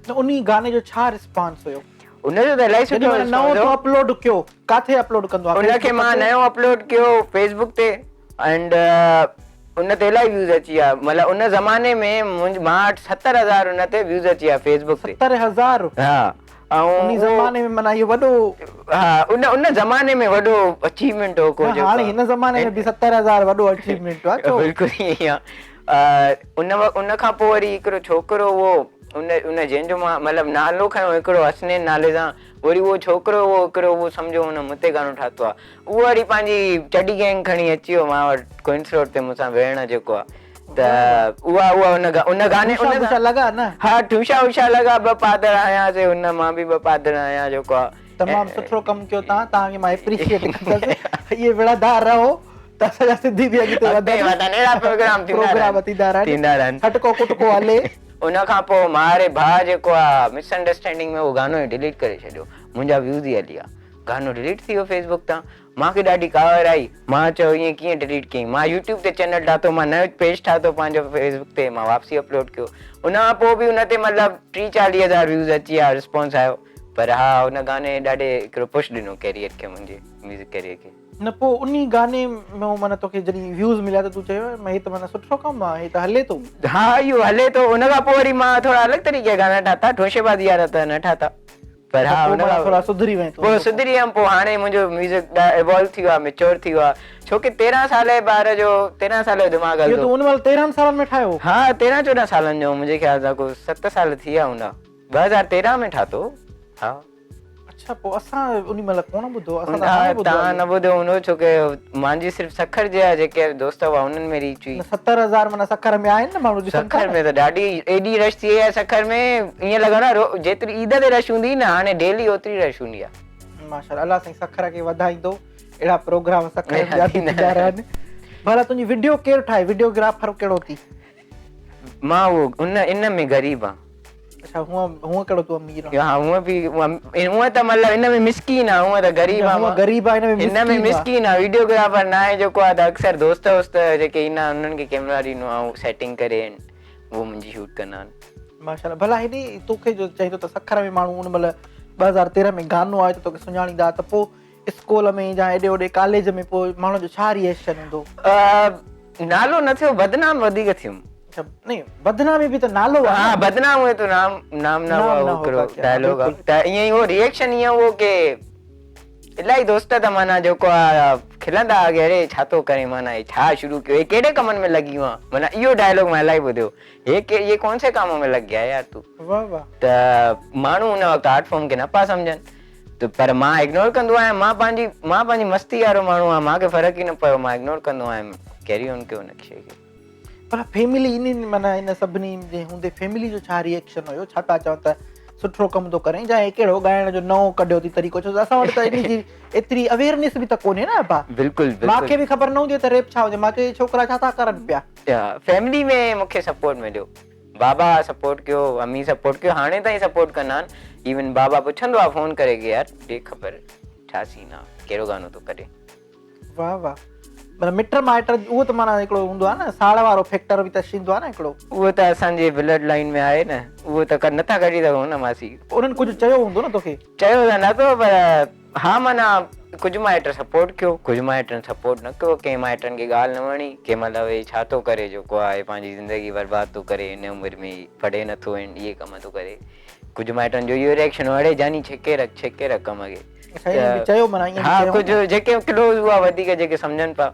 ته انهي گاني جو ڇا رسپانس هيو؟ ان جو ته الاهي سٺو جڏهن معنيٰ نئون رسپانس تو هيو. اپلوڊ ڪيو ڪاٿي اپلوڊ ڪندو آ ان کي فيسبڪ مان تي؟ نيو اپلوڊ ڪيو فيسبڪ تي اينڊ ان تي الاهي ويوز اچي ويا مطلب ان زماني ۾ مان وٽ 70 هزار ان تي ويوز اچي ويا فيس بڪ تي. 70 هزار؟ ها ۽ ان زماني ۾ معنيٰ اهو وڏو ها ان ان زماني ۾ وڏو اچيومينٽ هو ڪو جيڪو هاڻي هن زماني ۾ به 70 هزار وڏو اچيومينٽ آ ڇو بلڪل ائين ئي آ ان ان کان پوء وري هڪڙو ڇوڪرو هو ان ان جنهن جو مان مطلب نالو کنيو هڪڙو حسنين نالي سان وري اهو ڇوڪرو هو هڪڙو اهو سمجهو هن مون تي گانو ٺاتو آ اهو وري پنهنجي چڊي گينگ کڻي اچي ويو مان وٽ ڪوئنس روڊ تي مون سان ويهڻ جيڪو آ ته اها اها ان ان گاني ان ٺوشا لڳا نه ها ٺوشا ووشا لڳا ٻه پادر هنياسي هن مان به ٻه پادر هنيا جيڪو آ. تمام سٺو ڪم ڪيو توهان توهان کي مان اپريشيئيٽ ڪندس ائين وڙهندا رهو ته اسان جا سنڌي به اڳتي وڌن اهڙا پروگرام ٿيندا رهن کٽڪو ڪٽڪو هلي. ان کان پوء ماري ڀاء جيڪو آ مس انڊرسٽينڊنگ ۾ اهو گانو ئي ڊليٽ ڪري ڇڏيو منهنجا ويوز ئي هلي ويا. گانو ڊليٽ ٿي ويو فيس بڪ تان. مان کي ڏاڍي ڪاوڙ آئي. مان چيو ائين ڪيئن ڊليٽ ڪيائين. مان يوٽيوب تي چينل ٺاهتو، مان نيو پيج ٺاهتو پنهنجو فيس بڪ تي، مان واپسي اپلوڊ ڪيو. ان کان پوء به ان تي مطلب ٽيهه چاليهه هزار ويوز اچي ويا، رسپانس آيو. پر ها ان گاني ڏاڍي هڪڙو پش ڏنو ڪيريئر کي منهنجي ميوزڪ ڪيريئر کي. نه پوء انهي گاني ۾ معنيٰ توکي جڏهن ويوز مليا ته تون چيو هي ته معنيٰ سٺو ڪم آ هي ته هلي ٿو. ها اهو هلي ٿو. ان کان پوء وري مان ٿورا الڳ طريقي جا گانا ٺاتا، ٺوشي بازي وارا ته نه ٺاتا. پر ها ان کان ٿورا سڌري وئين تون. پوء سڌري ويم پوء هاڻي منهنجو ميوزڪ ايوالو ٿي ويو آ ميچور ٿي ويو آ ڇو ڪي 13 سال جي ٻار جو 13 سال جو دماغ هلندو. اهو تون ان مهل 13 سالن ۾ ٺاهيو هو؟ ها 13 14 سالن جو منهنجي خيال سان ڪو 7 سال ٿي ويا هوندا 2013 ۾ ٺاتو ها. اڇا پوء اسان انهي مهل ڪونه ٻڌو اسان ته هاڻي ٻڌو توهان نه ٻڌو هوندو ڇو ڪي مانجي صرف سکر جا جيڪي دوست هئا انهن ۾ ريچ هئي. نه 70 هزار معنيٰ سکر ۾ آهن نه ماڻهو ڏسن ٿا. سکر ۾ ته ڏاڍي ايڏي رش ٿي وئي آهي سکر ۾ ائين لڳندو آهي جيتري عيد تي رش هوندي هئي نه هاڻي ڊيلي اوتري رش هوندي آهي. ماشاءالله الله سائين سکر کي وڌائيندو اهڙا پروگرام سکر ۾ ٻيا به ٿيندا رهن. ڀلا تنهنجي وڊيو ڪير ٺاهي وڊيو گرافر ڪهڙو ٿي؟ مان اهو ان ان ۾ غريب آن. اڇا هونء هونء ڪهڙو تون امير آن. ها هونء به هونء ته مطلب ان ۾ مسڪين آن هونء ته غريب آن مان. هونء غريب آن ان ۾ مسڪين آن ويڊيوگرافر ناهي جيڪو آ ته اڪثر دوست ووست جيڪي ايندا آهن انهن کي ڪيمرا ڏيندو آهيان هو سيٽنگ ڪري اهو منهنجي شوٽ ڪندا آهن. ماشاءالله ڀلا هيڏي توکي جو چئين ٿو ته سکر ۾ ماڻهو ان مهل 2013 ۾ گانو آيو ته توکي سڃاڻيندا ته پوء اسڪول ۾ يا هيڏي هوڏي ڪاليج ۾ پوء ماڻهن جو ڇا ريئيڪشن هوندو؟ نالو نه ٿيو بدنام وڌيڪ ٿيم. اڇا نه بدنامي به ته نالو آهي ها بدنام هئي تو نام نام نه هئا هڪڙو ڊائلاگ آ ته ائين ئي هو ريئيڪشن ائين هو ڪي الاهي دوست ته معنيٰ جيڪو آ کلندا ها ڪي اڙي ڇا ٿو ڪرين معنيٰ هي ڇا شروع ڪيو هي ڪهڙي ڪمن ۾ لڳي ويو آن معنيٰ اهو ڊائلاگ مان الاهي ٻڌيو هي ڪي يي ڪون سي ڪامون ۾ لڳ گيا يار تو واه واه ته ماڻهو ان وقت آرٽ فارم کي نه پيا سمجهن ته پر مان اگنور ڪندو آهيان مان پنهنجي مان پنهنجي مستي وارو ماڻهو آهيان مان کي فرق ئي نه پيو مان اگنور ڪندو آهيان ڪيري آن ڪيو ان شي کي. پر فيملي انهن معنيٰ ان سڀني جي هوندي فيملي جو ڇا ريئيڪشن هيو ڇا پيا چون ته سٺو ڪم ٿو ڪرين يا هي ڪهڙو ڳائڻ جو نئون ڪڍيو اٿئي طريقو ڇو ته اسان وٽ ته انهي جي ايتري اويئرنيس به ته ڪونهي نه ابا بلڪل بلڪل مان کي به خبر نه هوندي ته ريپ ڇا هوندي مان چيو هي ڇوڪرا ڇا ٿا ڪرن پيا. فيملي ۾ مون کي سپورٽ مليو بابا سپورٽ ڪيو امي سپورٽ ڪيو هاڻي تائين سپورٽ ڪندا آهن ايون بابا پڇندو آهي فون ڪري ڪي يار ڏي خبر ڇا سين آ ڪهڙو گانو ٿو ڪڍين. واه واه معنيٰ مٽ مائٽ اهو ته معنيٰ هڪڙو هوندو آهي نه ساڙ وارو فيڪٽر به ته ٿيندو آهي نه هڪڙو. اهو ته اسان جي بلڊ لائين ۾ آهي نه اهو ته نٿا ڪڍي سگهون نه ماسي. انهن ڪجهه چيو هوندو نه توکي. چيو ته نه ٿو پر ها معنيٰ ڪجهه مائٽ سپورٽ ڪيو ڪجهه مائٽن سپورٽ نه ڪيو ڪنهن مائٽن کي ڳالهه نه وڻي ڪي مطلب هي ڇا ٿو ڪري جيڪو آهي پنهنجي زندگي برباد ٿو ڪري هن عمر ۾ پڙهي نه ٿو ۽ اهي ڪم ٿو ڪري ڪجهه مائٽن جو اهو ريئڪشن هو اڙي جاني ڇڪي رک ڇڪي رک ڪم کي چيو معنيٰ ائين ها ڪجهه جيڪي ڪلوز هئا وڌيڪ جيڪي سمجهن پيا.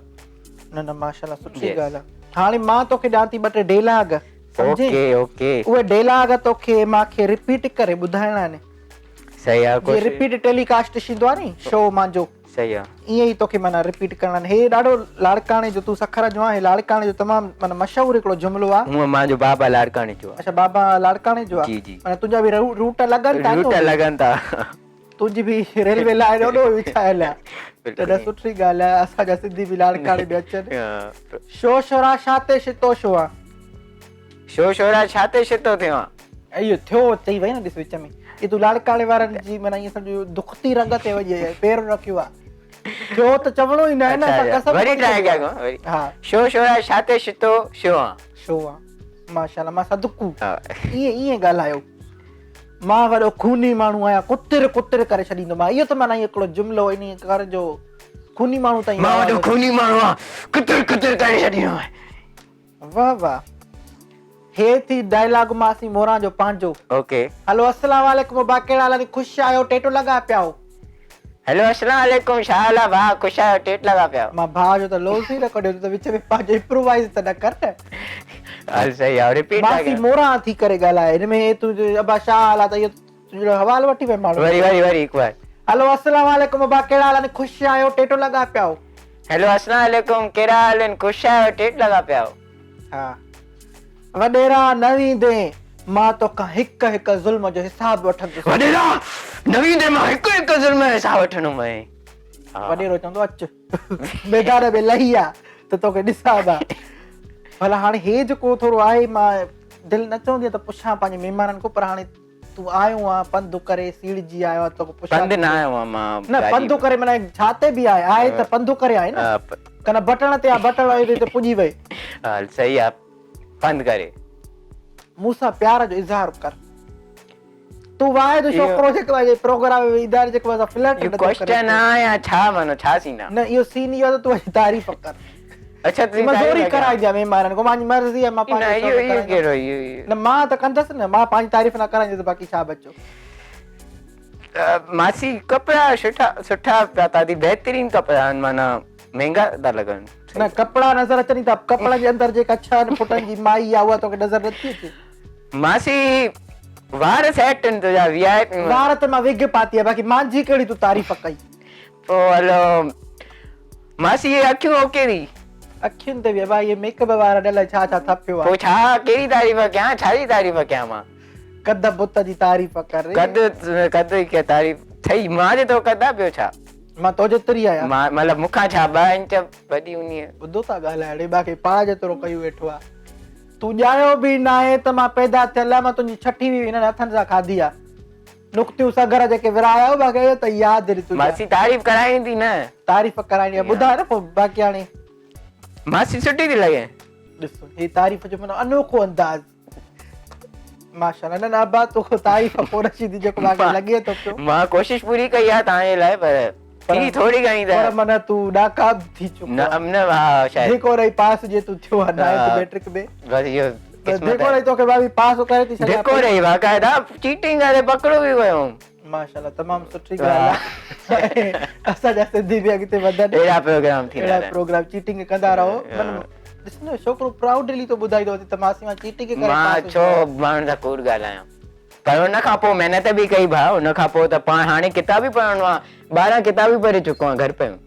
نه نه ماشاءالله سٺي ڳالهه آهي هاڻي مان توکي ڏيان ٿي ٻه ٽي ڊيلاگ سمجهين اوڪي اوڪي اهي ڊيلاگ توکي مان کي رپيٽ ڪري ٻڌائڻا آهن. صحيح آ جي رپيٽ ٽيلي ڪاسٽ ٿيندو آ ني شو مانجو صحيح آ ائين ئي توکي معنيٰ رپيٽ ڪرڻا آهن هي ڏاڍو لاڙڪاڻي جو تون سکر جو آهين لاڙڪاڻي جو تمام معنيٰ مشهور هڪڙو جملو آ. هونء مانجو بابا لاڙڪاڻي جو آ. اڇا بابا لاڙڪاڻي جو آ. جي جي معنيٰ تنهنجا به روٽ لڳن ٿا روٽ لڳن ٿا. تنهنجي به ريلوي لائين اوڏو وڇايل آ. ته سٺي ڳالهه آ اسان جا سنڌي به لاڙڪاڻي ۾ اچن. شو شورا شا تي شتو شو آ. شو شورا ڇا تي شتو ٿيو آن. اهو ٿيو چئي وئي نه ڏس وچ ۾ اي تون لاڙڪاڻي وارن جي معنيٰ ائين سمجهه دختي رڳ تي وڃي پير رکيو آ. ٿيو ته چوڻو ئي ناهي نه اسان قسم وري ٽرائي ڪيان وري. ها. شو شورا ڇا تي شتو شو آن. شو آن ماشاءالله مان صدقو ائين ائين ڳالهايو. مان وڏو خوني ماڻهو آهيان ڪتر ڪتر ڪري ڇڏيندومانء اهو ته معنيٰ هڪڙو جملو انهيء ڪر جو خوني ماڻهو تائين مان وڏو خوني ماڻهو آهيان ڪتر ڪتر ڪري ڇڏيندومانء. واه واه هي ٿي ڊائلاگ ماسي موران جو پنهنجو. اوڪي. هلو السلام عليڪم ابا ڪهڙا حال آهن خوش آهيو ٽيٽو لڳا پيا آهو. هلو السلام عليڪم ڇا حال آ ڀاء خوش آهيو ٽيٽ لڳا پيا آهيو. مان ڀاء جو ته لوز ئي نه ڪڍيو تون ته وچ ۾ پنهنجو امپرووائز ته نه ڪر نه. هل صحيح آ رپيٽ ٿا ماسي ڪيون. موران ٿي ڪري ڳالهائي هن ۾ هي تون ابا ڇا حال آ ته اهو تنهنجو حوالو وٺي وئي ماڻهو. وري وري وري هڪ بار. هلو السلام عليڪم ابا ڪهڙا حال آهن خوش آهيو ٽيٽو لڳا پيا آهو. هلو السلام عليڪم ڪهڙا حال آهن خوش آهيو ٽيٽ لڳا پيا آهو. ها وڏيرا نه ويندين مان توکان هڪ هڪ ظلم جو حساب وٺندس. وڏيرا نه ويندين مان هڪ هڪ ظلم جو حساب وٺندومانء. وڏيرو چوندو اچ ميدان ۾ لهي آ ته توکي ڏسان مان. ڀلا هاڻي هي جيڪو ٿورو آهي مان دل نه چوندي آهي ته پڇان پنهنجي مهمانن کان پر هاڻي تون آيو آن پنڌ ڪري سيڙجي آيو آن توکي پڇا پنڌ نه آيو آن مان نه پنڌ ڪري معنيٰ ڇا تي به آهي آهي ته پنڌ ڪري آهي نه ڪن بٽڻ تي آ بٽڻ هتي پڄي وئي. هل صحيح آ پنڌ ڪري. مون سان پيار جو اظهار ڪر. تون واحد ڇوڪرو جيڪو آهي پروگرام ۾ ايندا آهن جيڪو اسان فلرٽ اهو ڪوئسچن آ يا ڇا معنيٰ ڇا سين آ؟ نه اهو سين اهو آ ته تون اڄ تعريف ڪر. اڇا تنهنجي مان زوري ڪرائيندي آهيان مهمانن کان مانجي مرضي آهي مان پنهنجي نه اهو اهو ڪهڙو اهو نه مان ته ڪندس نه مان پنهنجي تعريف نه ڪرائيندس باقي ڇا بچو. ماسي ڪپڙا سٺا سٺا پاتا ٿي بهترين ڪپڙا آهن معنيٰ مهنگا ٿا لڳن. نه ڪپڙا نظر اچن ئي ٿا ڪپڙن جي اندر جيڪا ڇهن فٽن جي مائي آهي اها توکي نظر نٿي اچي. ماسي وار سيٽ آهن تنهنجا وي آء پي. وار ته مان وگ پاتي آهي باقي مانجي ڪهڙي تون تعريف ڪئي. پوء هلو ماسي اهي اکيون اوڪي ٿي. اکين تي به ابا اهي ميڪ اپ وارا الائي ڇا ڇا ٿڦيو آهي. پوء ڇا ڪهڙي تعريف ڪيان ڇا جي تعريف ڪيان مان. قد بت جي تعريف ڪر. قد قد جي تعريف ٺهي مان جيترو قد آ ٻيو ڇا. مان تو جيتري آهيان. مان مطلب مون کان ڇا ٻه انچ وڏي هوندي. ٻڌو ٿا ڳالهائڻ اڙي باقي پاڻ جيترو ڪيو ويٺو آ. تون ڄايو به ناهين ته مان پيدا ٿيل آهيان مان تنهنجي ڇٺي به هنن هٿن سان کاڌي آ. نڪتيون سگهر جيڪي ورهايا هو باقي اهو ته ياد ري تنهنجا. ماسي تعريف ڪرائين ٿي نه. تعريف ڪرائڻي آ ٻڌاء نه پوء باقي هاڻي. ماسي سٺي ٿي لڳي. ڏس هي تعريف جو معنيٰ انوکو انداز. ماشاءالله نه نه ابا تو تعريف ڪونه ٿيندي جيڪو باقي لڳي ٿو پيو. مان ڪوشش پوري ڪئي آ توهان جي لاء پر ٿي ٿوري گهڻي ته. پر معنيٰ تون ناڪام ٿي چڪو آ. نه نه ها شايد. جيڪو رهي پاس جي تون ٿيو آ نائنٿ ميٽرڪ ۾. بس اهو قسمت ڌڪو رهي توکي ڀاڀي پاس ڪري ٿي ڇڏيان. ڌڪو رهي باقاعده چيٽنگ ڪري پڪڙو به ويو. ماشاءالله تمام سٺي ڳالهه آهي اسان جا سنڌي به اڳتي وڌن. اهڙا پروگرام ٿيندا رهن. اهڙا پروگرام چيٽنگ ڪندا رهو. ڏس نه ڇوڪرو پرائوڊلي ٿو ٻڌائيندو ته ماسي مان چيٽنگ ڪري پاس مان ڇو ماڻهن سان ڪوڙ ڳالهايان. پر ان کان پوء محنت به ڪئي ڀاء ان کان پوء ته پاڻ هاڻي ڪتاب ئي پڙهندو آهيان 12 ڪتاب ئي پڙهي چڪو آهيان گهر پيون.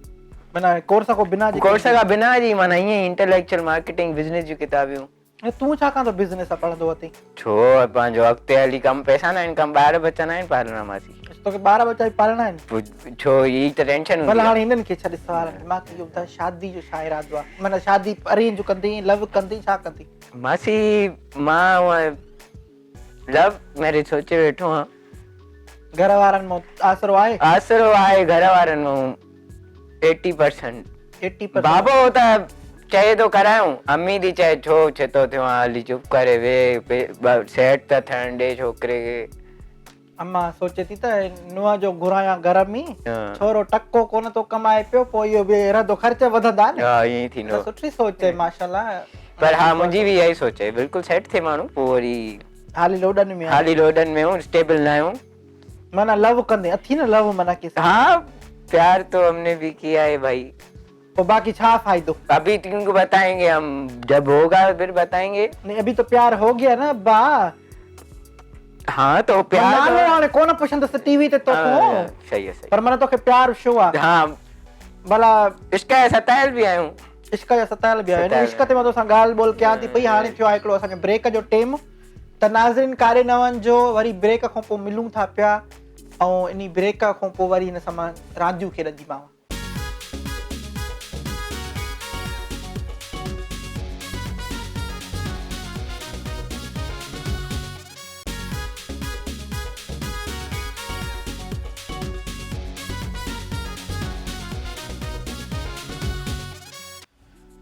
معنيٰ ڪورس کان بنا جي ڪورس کان بنا جي معنيٰ ائين ئي انٽليڪچوئل مارڪيٽنگ بزنس جون ڪتابيون. ۽ تون ڇا کان ٿو بزنس پڙهندو وتين؟ ڇو پنهنجو اڳتي هلي ڪم پئسا نه آهن ڪم ٻار ٻچا نه آهن پالڻا ماسي. اڇا توکي ٻار ٻچا به پالڻا آهن؟ پوء ڇو هي ته ٽينشن هوندي ڀلا آهي. هاڻي هنن کي ڇڏ سوال مان کي اهو ٻڌاء شادي جو ڇا ارادو آهي معنيٰ شادي ارينج ڪندين لو ڪندين ڇا ڪندين؟ ماسي مان هونء لو ميريج سوچي ويٺو آهيان. گهر وارن مان آسرو آهي؟ آسرو آهي گهر وارن مان ايٽي پرسنٽ. Eighty percent. بابو ته چئي ٿو ڪرايون امي ٿي چئي ڇو ڇتو ٿيو آهين هلي چپ ڪري ويهه سيٽ ته ٿيڻ ڏي ڇوڪري کي. امان سوچي ٿي ته نونهن جو گهرايان گهر ۾ ڇورو ٽڪو ڪونه ٿو ڪمائي پيو پوء اهو به رهندو خرچ وڌندا نه. ها ائين ئي ٿيندو. ته سٺي سوچ آهي ماشاءالله. پر ها منهنجي به اها ئي سوچ آهي بلڪل سيٽ ٿئي ماڻهو پوء وري. حالي لوڏن ۾ آهيون. حالي لوڏن ۾ آهيون اسٽيبل نه آهيون. معنيٰ لو ڪندين اٿي نه لو معنيٰ ڪي. ها پيار تو هم ني ڀي ڪيا هي ڀائي. پوء باقي ڇا فائدو. اڀي تم ڪو بتائين گي هم جب هوگا پھر بتائين گي. نهين اڀي تو پيار هو گيا نه ابا. ها تو پيار نالو هاڻي ڪونه پڇندس ٽي وي تي توکون. صحيح صحيح. پر معنيٰ توکي پيار شو آ. ها ڀلا عشق جا ستايل به آهيون. عشق جا ستايل به آهيون. عشق تي مان توسان ڳالهه ٻولهه ڪيان ٿي پئي هاڻي ٿيو آهي هڪڙو اسان جو بريڪ جو ٽيم ته ناظرين ڪاڏي نه وڃجو وري بريڪ کان پوء ملون ٿا پيا ۽ انهي بريڪ کان پوء وري هن سان مان رانديون کيڏنديمانو.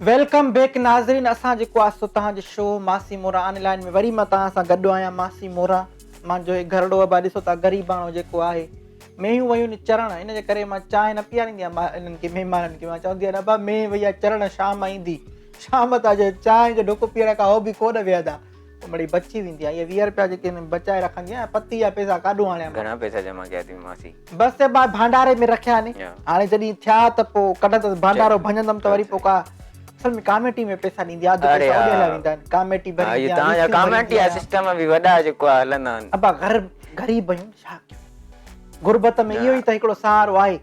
Welcome back ناظرين اسان جيڪو آ سو توهان جي شو ماسي مورا آن لائن ۾ وري مان توهان سان گڏ آهيان ماسي مورا مانجو هي گهرڙو ابا ڏسو ٿا غريباڻو جيڪو آهي مينهون ويون چرڻ ان جي ڪري مان چانهه نه پياريندي آهيان انهن کي مهمانن کي مان چوندي آهيان ابا مينهن وئي آهي چرڻ شام ايندي شام تان جو چانهه جو ڍڪ پيئڻ کان هو به ڪونه ويهندا پوء مڙئي بچي ويندي آهي اهي 20 رپيا جيڪي آهن بچائي رکندي آهيان پتي جا پئسا ڪاڏو آڻيان مان. گهڻا پئسا جمع ڪيا اٿئي ماسي؟ بس ابا ڀانڊاري ۾ رکيا آهن هاڻي جڏهن ٿيا ته پوء ڪڍندس ڀانڊارو ڀڃندم ته وري پوء ڪا اصل ۾ ڪاميٽي ۾ پئسا ڏيندي آهي اڌ پئسا اوڏي هليا ويندا آهن ڪاميٽي ڀريندي آهيان توهان جا ڪاميٽي جا سسٽم به وڏا جيڪو آهي هلندا آهن. ابا غريب آهيون ڇا ڪيون غربت ۾ اهو ئي ته هڪڙو سهارو آهي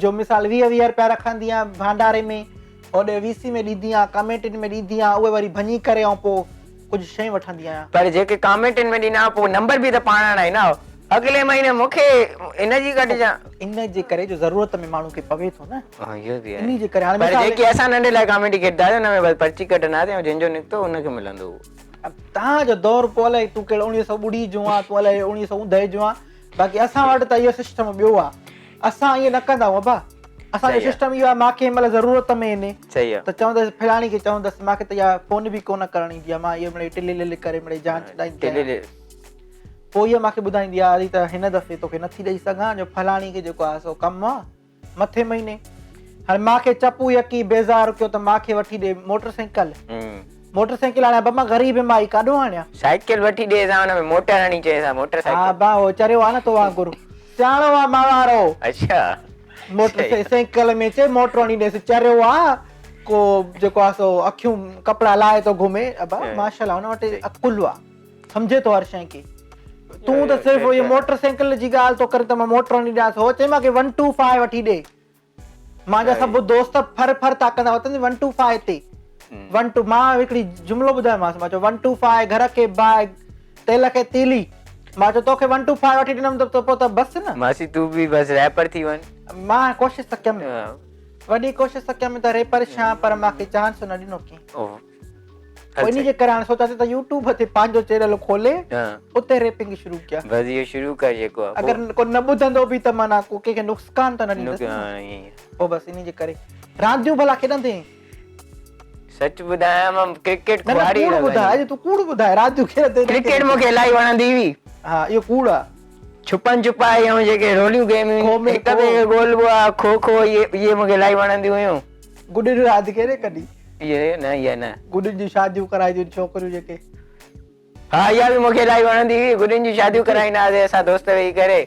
جو مثال 20 20 رپيا رکندي آهيان ڀانڊاري ۾ هوڏي وي سي ۾ ڏيندي آهيان ڪاميٽين ۾ ڏيندي آهيان اهي وري ڀڃي ڪري ۽ پوء ڪجهه شيون وٺندي آهيان. پر جيڪي ڪاميٽين ۾ ڏنا پوء نمبر به ته پاڻ آڻائي نه اڳلي مهيني مون کي ان جي ڪڍجان. ان جي ڪري جو ضرورت ۾ ماڻهو کي پوي ٿو نه. ها اهو به آهي. انهي جي ڪري هاڻي پر جيڪي اسان ننڍي لاء ڪاميٽي کيڏندا هئاسين ان ۾ بس پرچي ڪڍندا هئاسين ۽ جنهن جو نڪتو ان کي ملندو هو. توهان جو دور پوء الائي تون ڪهڙو اڻويهه سؤ ٻڙي جو آن تون الائي اڻويهه سؤ اوندهه جو آن باقي اسان وٽ ته اهو سسٽم ٻيو آ اسان ائين نه ڪندا آهيون ابا اسان جو سسٽم اهو آ ماکي هن مهل ضرورت ۾ آهن ته چوندس فلاڻي کي چوندس ماکي ته اها فون به ڪونه ڪرڻ ايندي آ مان اهو مڙئي ٽلي للي ڪري مڙئي جان ڇڏائيندي آهيان پوء اها ماکي ٻڌائيندي آ ته هن دفعي توکي نٿي ڏئي سگهان جو فلاڻي کي جيڪو آ سو ڪم آ مٿي مهيني هاڻي مان کي چپو يڪي بيزار ڪيو ته مان کي وٺي ڏي موٽر سائيڪل موٽر سائيڪل آڻيان بابا غريب مائي ڪاڏو آڻيان سائيڪل وٺي ڏي سان ان ۾ موٽر هڻي چئي سان موٽر سائيڪل ها با هو چريو آ نه تو وانگر سياڻو آ مان وارو اڇا موٽر سائيڪل ۾ چئي موٽر هڻي ڏيس چريو آ ڪو جيڪو آ سو اکيون ڪپڙا لاهي ٿو گهمي ابا ماشاءالله هن وٽ عقل آ سمجهي ٿو هر شيء کي. تون ته صرف اهي موٽر سائيڪل جي ڳالهه ٿو ڪرين ته مان موٽر آڻي ڏيانس. هو چئي مان کي ون ٽو فائيو وٺي ڏي. مانجا سڀ دوست ڦر ڦر ٿا ڪندا وتن ون ٽو فائيو تي. ون ٽو مان هڪڙي جملو ٻڌايومانس مان چيو ون ٽو فائيو گهر کي باهه تيل کي تيلي. مان چيو توکي ون ٽو فائيو وٺي ڏنم ته پوء ته بس نه. ماسي تون به بس ريپر ٿي وڃ. مان ڪوشش ته ڪيم. وڏي ڪوشش ته ڪيم ته ريپر ڇان پر مان کي چانس نه ڏنو ڪنهن. پوء انهي جي ڪري هاڻي سوچان ٿي ته يوٽيوب تي پنهنجو چينل کولي اتي ريپنگ شروع ڪيان. بس اهو شروع ڪر جيڪو آ. اگر ڪو نه ٻڌندو به ته معنيٰ ڪو ڪنهن کي نقصان ته نه ڏيندس نه. پوء بس انهي جي ڪري. رانديون ڀلا کيڏندين؟ سچ ٻڌايان مان ڪرڪيٽ نه نه خواري ڪوڙ ٻڌاء اڄ تون ڪوڙ ٻڌاء رانديون کيڏندين نه ڪرڪيٽ مون کي الاهي وڻندي هئي. ها اهو ڪوڙ آ. ڇپن ڇپائي ۽ جيڪي روليون گيميون کو ۾ هڪ ٻئي کي ڳولبو آ کو کو اهي اهي مون کي الاهي وڻنديون هيون. گڏين راند کيڏي ڪڏهن؟ اهي نه اها نه. گڏين جون شاديون ڪرائينديون آهن ڇوڪريون جيڪي. ها اها به مون کي الاهي وڻندي هئي گڏين جون شاديون ڪرائيندا هئاسين اسان دوست ويهي ڪري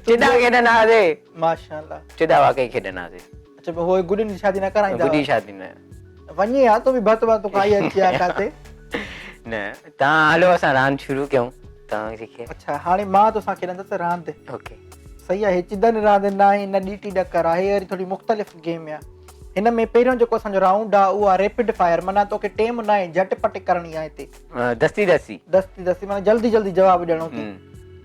چدا کيڏندا هئاسين. ماشاءالله. چدا واقعي کيڏندا هئاسين. اڇا پوء هو گڏين جي شادي نه ڪرائيندا هئا. گڏي شادي نه. وڃي ها تو به ڀت مان تو کائي اچي ها ڪاٿي. نه تان هلو اسان راند شروع ڪيون تان کي. اڇا هاڻي مان توسان کيڏندس راند. اوڪي. صحيح آهي چدن راند ناهي نه ڏيٽي ڏڪر آهي وري ٿوري مختلف گيم آهي. هن ۾ پهريون جيڪو اسان جو رائونڊ آهي اهو آهي ريپڊ فائر معنيٰ توکي ٽيم ناهي جهٽ پٽ ڪرڻي آهي هتي. دستي دستي. دستي دستي معنيٰ جلدي جلدي جواب ڏيڻو اٿئي.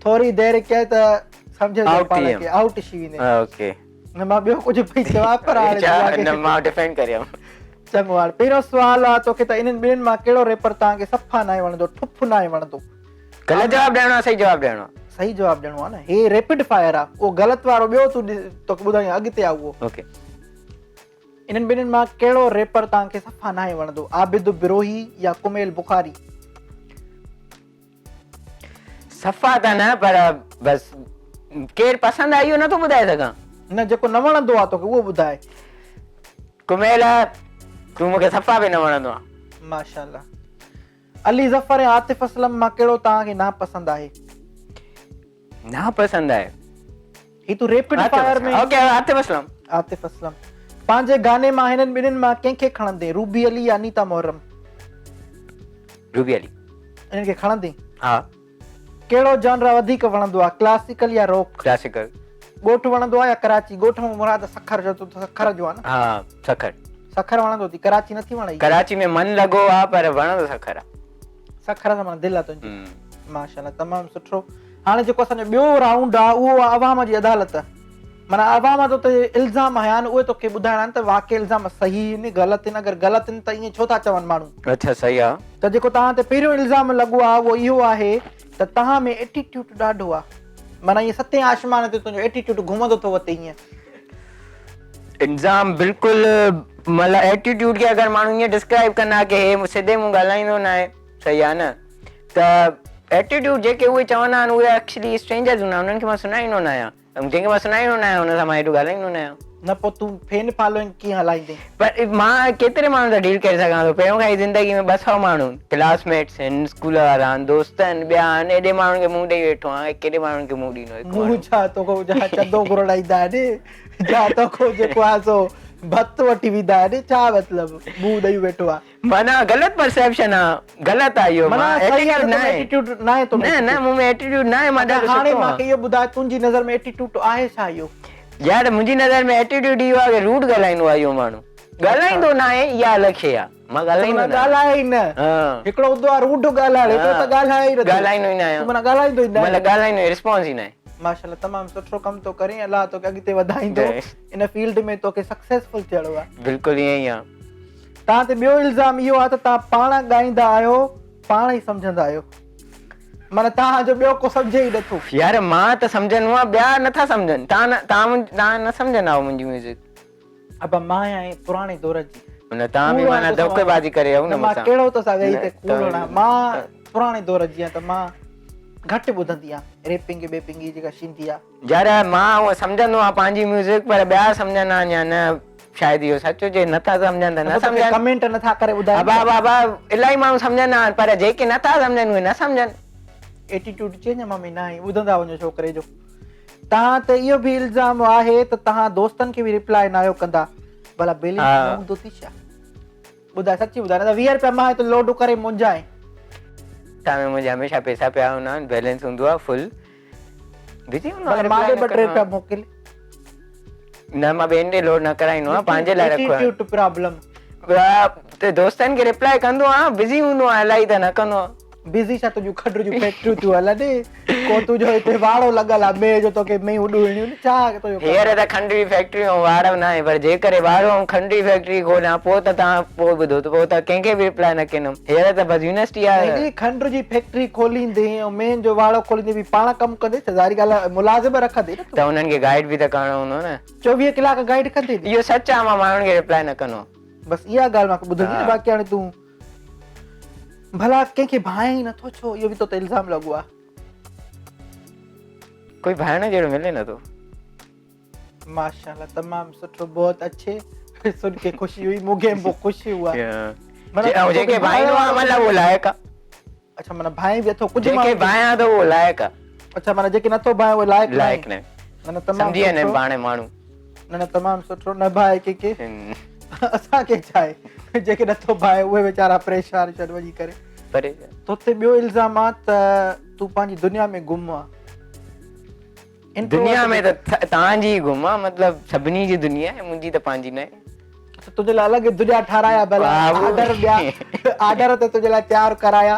ٿوري دير ڪئي ته سمجهه پاڻ کي آئوٽ ٿي ويندين. اوڪي. نه مان ٻيو ڪجهه پئي چوان پر هاڻي ڇا نه مان ڊفينڊ ڪريان. چڱو هاڻي پهريون سوال آ توکي ته انهن ٻنهين مان ڪهڙو ريپر توهان کي صفا ناهي وڻندو ٺف ناهي وڻندو. غلط جواب ڏيڻو آ صحيح جواب ڏيڻو آ. صحيح جواب ڏيڻو آ نه هي ريپڊ فائر آ اهو غلط وارو ٻيو تون توکي ٻڌايان اڳتي آ اهو. اوڪي. انهن ٻنهين مان ڪهڙو ريپر توهان کي صفا ناهي وڻندو عابد بروهي يا ڪميل بخاري. صفا ته نه پر بس ڪير پسند آ اهو نٿو ٻڌائي سگهان. نه جيڪو نه وڻندو آ توکي اهو ٻڌاء. ڪميل تون مونکي صفا به نه وڻندو آ. ماشاءالله علي ظفر ۽ عاطف اسلم مان ڪهڙو توهان کي ناپسند آهي؟ ناپسند آهي. هي تون rapid fire ۾ okay Atif Aslam. Atif Aslam پنهنجي گاني مان هنن ٻنهين مان ڪنهن کي کڻندين روبي علي يا انيتا محرم؟ روبي علي. انهن کي کڻندين؟ ها. ڪهڙو جانرا وڌيڪ وڻندو آهي ڪلاسيڪل يا روڪ؟ ڪلاسيڪل. ڳوٺ وڻندو آهي يا ڪراچي؟ ڳوٺ مان مراد سکر جو تون ته سکر جو آهي نه؟ ها سکر. سکر وڻندو اٿئي ڪراچي نٿي وڻئي؟ ڪراچي ۾ من لڳو آ پر وڻندو سکر آ. سکر سان معنيٰ دل آ تنهنجي. ماشاءالله تمام سٺو. هاڻي جيڪو اسان جو ٻيو رائونڊ آ اهو آ عوام جي عدالت. معنيٰ عوام تو تي الزام هنيا آهن اهي توکي ٻڌائڻا آهن ته واقعي الزام صحيح آهن غلط آهن اگر غلط آهن ته ائين ڇو ٿا چون ماڻهو. اڇا صحيح آ. ته جيڪو توهان تي پهريون الزام لڳو آ اهو اهو آهي ته توهان ۾ ايٽيٽيوٽ ڏاڍو آ. معنيٰ ائين ستين آسمان تي تنهنجو ايٽيٽيوٽ گهمندو ٿو وتي ائين. الزام بلڪل مطلب ايٽيٽيوٽ کي اگر ماڻهو ائين ڊسڪرائب ڪندا ڪي هي سڌي منهن ڳالهائيندو ناهي صحيح آ نه ته ايٽيٽيوٽ جيڪي اهي چوندا آهن اهي ايڪچلي اسٽرينجرز هوندا آهن انهن کي مان سڃاڻيندو نه آهيان ۽ جنهن کي مان سڃاڻيندو نه آهيان ان سان مان ايڏو ڳالهائيندو نه آهيان. نه پوء تون فين فالوئنگ ڪيئن هلائيندين؟ پر مان ڪيتري ماڻهن سان ڊيل ڪري سگهان ٿو پهريون کان ئي زندگي ۾ 200 ماڻهو ڪلاس ميٽس آهن اسڪول وارا آهن دوست آهن ٻيا آهن ايڏي ماڻهن کي منهن ڏئي ويٺو آهيان ڪيڏي ماڻهن کي منهن ڏيندو هڪ منهن ماڻهو. ڇا توکان جا چندو گهرائيندا آهن جا توکان جيڪو آهي سو ڀت وٺي ويندا آهن ڇا مطلب منهن ڏئي ويٺو آهي. معنيٰ غلط پرسيپشن آ غلط آ اهو معنيٰ مان صحيح آ ايٽيٽيوڊ ته ناهي ايٽيٽيوڊ ناهي تو ۾ نه نه مون ۾ ايٽيٽيوڊ ناهي مان اڇا ڏاڍو هاڻي سٺو مان آهيان کي اهو ٻڌاء تنهنجي نظر ۾ ايٽيٽيوڊ آهي ڇا اهو؟ يار منهنجي نظر ۾ ايٽيٽيوڊ اهو آ ڪي روڊ ڳالهائيندو آ اهو ماڻهو ڳالهائيندو ناهي اها الڳ شي آ مان ڳالهائيندو معنيٰ ناهيان ڳالهائي ئي نه ها هڪڙو هوندو آ روڊ ڳالهائڻ هڪڙو ته ڳالهائي ئي نه ٿو ڳالهائيندو ئي ناهيان تون معنيٰ ڳالهائيندو ئي ناهي مطلب ڳالهائيندو ئي رسپانس ئي ناهي. ماشاءالله تمام سٺو ڪم ٿو ڪرين الله توکي اڳتي وڌائيندو ان فيلڊ ۾ توکي سڪسيسفل ٿيڻو آ. بلڪل ائين ئي آ. توهان تي ٻيو الزام اهو آهي ته توهان پاڻ ڳائيندا آهيو پاڻ ئي سمجهندا آهيو معنيٰ توهان جو ٻيو ڪو سمجهي ئي نٿو. يار مان ته سمجهندو آهيان ٻيا نٿا سمجهن توهان نه توهان نه سمجهندا آهيو منهنجي ميوزڪ. ابا مان آهيان پراڻي دور جي. نه توهان به معنيٰ ڌوڪي بازي ڪري آهيو نه مون سان. مان ڪهڙو تو سان ويهي ته ڪوڙ هڻان مان پراڻي دور جي آهيان ته مان گهٽ ٻڌندي آهيان ريپنگ بيپنگ هي جيڪا شيندي آهي. يار مان هونء سمجهندو آهيان پنهنجي ميوزڪ پر ٻيا سمجهندا آهن يا نه شايد اهو سچ هجي نٿا سمجهن ته نه سمجهن. ڪمينٽ نٿا ڪري ٻڌائين. ابا ابا ابا الاهي ماڻهو سمجهندا آهن پر جيڪي نٿا سمجهن اهي نه سمجهن. ايٽيٽيوڊ چينج مامي ناهي ٻڌندا وڃو ڇوڪري جو. توهان تي اهو به الزام آهي ته توهان دوستن کي به ريپلائي ناهيو ڪندا ڀلا بيلنس نه هوندو ٿي ڇا ٻڌاء سچي ٻڌاء نه ته 20 رپيا مان هت لوڊ ڪري منجهائين. تان ۾ منهنجا هميشه پيسا پيا هوندا آهن بيلنس هوندو آهي فل بزي هوندو آهيان ڀلا مان ڏي ٻه ٽي رپيا موڪل. نه مان ٻين ڏي لوڊ نه ڪرائيندو آهيان پنهنجي لاء رکيو آهي. Attitude problem. دوستن کي ريپلائي ڪندو آهيان بزي هوندو آهيان الاهي ته نه ڪندو آهيان. بزي ڇا تنهنجون کنڊ جون فيڪٽريون ٿيون هلن ڪو تنهنجو هتي واڙو لڳل آ مينهن جو توکي مينهون ڏوهڻيون نه ڇا تنهنجو ڪم هينئر ته کنڊ جي فيڪٽريون ۽ واڙو ناهي پر جيڪڏهن واڙو ۽ کنڊ جي فيڪٽري کوليان پوء ته توهان پوء ٻڌو ته پوء ته ڪنهن کي به ريپلائي نه ڪندم هينئر ته بس يونيورسٽي آهي. هيڏي کنڊ جي فيڪٽري کوليندين ۽ مينهن جو واڙو کوليندين به پاڻ ڪم ڪندين ته ظاهري ڳالهه آ ملازم رکندين نه تون. ته انهن کي گائيڊ به ته ڪرڻو هوندو نه. 24 ڪلاڪ گائيڊ ڪندين. اهو سچ آ مان ماڻهن کي ريپلائي نه ڪندو آهيان. بس اها ڳالهه مان کي ٻڌڻي نه باقي هاڻي تون ڀلا ڪنهن کي ڀانئين ئي نٿو ڇو اهو به تو تي الزام لڳو آهي. ڪوئي ڀانئڻ جهڙو ملي نٿو. ماشاءالله تمام سٺو بهت اڇي سن ڪي خوشي هئي مون کي به خوشي هئا. ۽ جيڪي ڀائيندو آهي مطلب اهو لائق آهي. اڇا معنيٰ ڀانئين به اٿو ڪجهه جيڪي ڀانئيان ٿو اهو لائق آهي. اڇا معنيٰ جيڪي نٿو ڀانئي اهو لائق لائق ناهي. نه نه تمام سمجهي ويا آهن پاڻ ماڻهو. نه نه تمام سٺو نه ڀانئي ڪنهن کي اسان کي ڇا آهي جيڪي نٿو ڀانئي اهي ويچارا پريشان ڇڏ وڃي ڪري. تو تي ٻيو الزام آ ته تون پنهنجي دنيا ۾ گم آ. دنيا ۾ ته توهان جي ئي گم آ مطلب سڀني جي دنيا آهي منهنجي ته پنهنجي ناهي. اڇا تنهنجي لاء الڳ دنيا ٺارايا ڀلا آرڊر ڏيا آرڊر تي تنهنجي لاء تيار ڪرايا.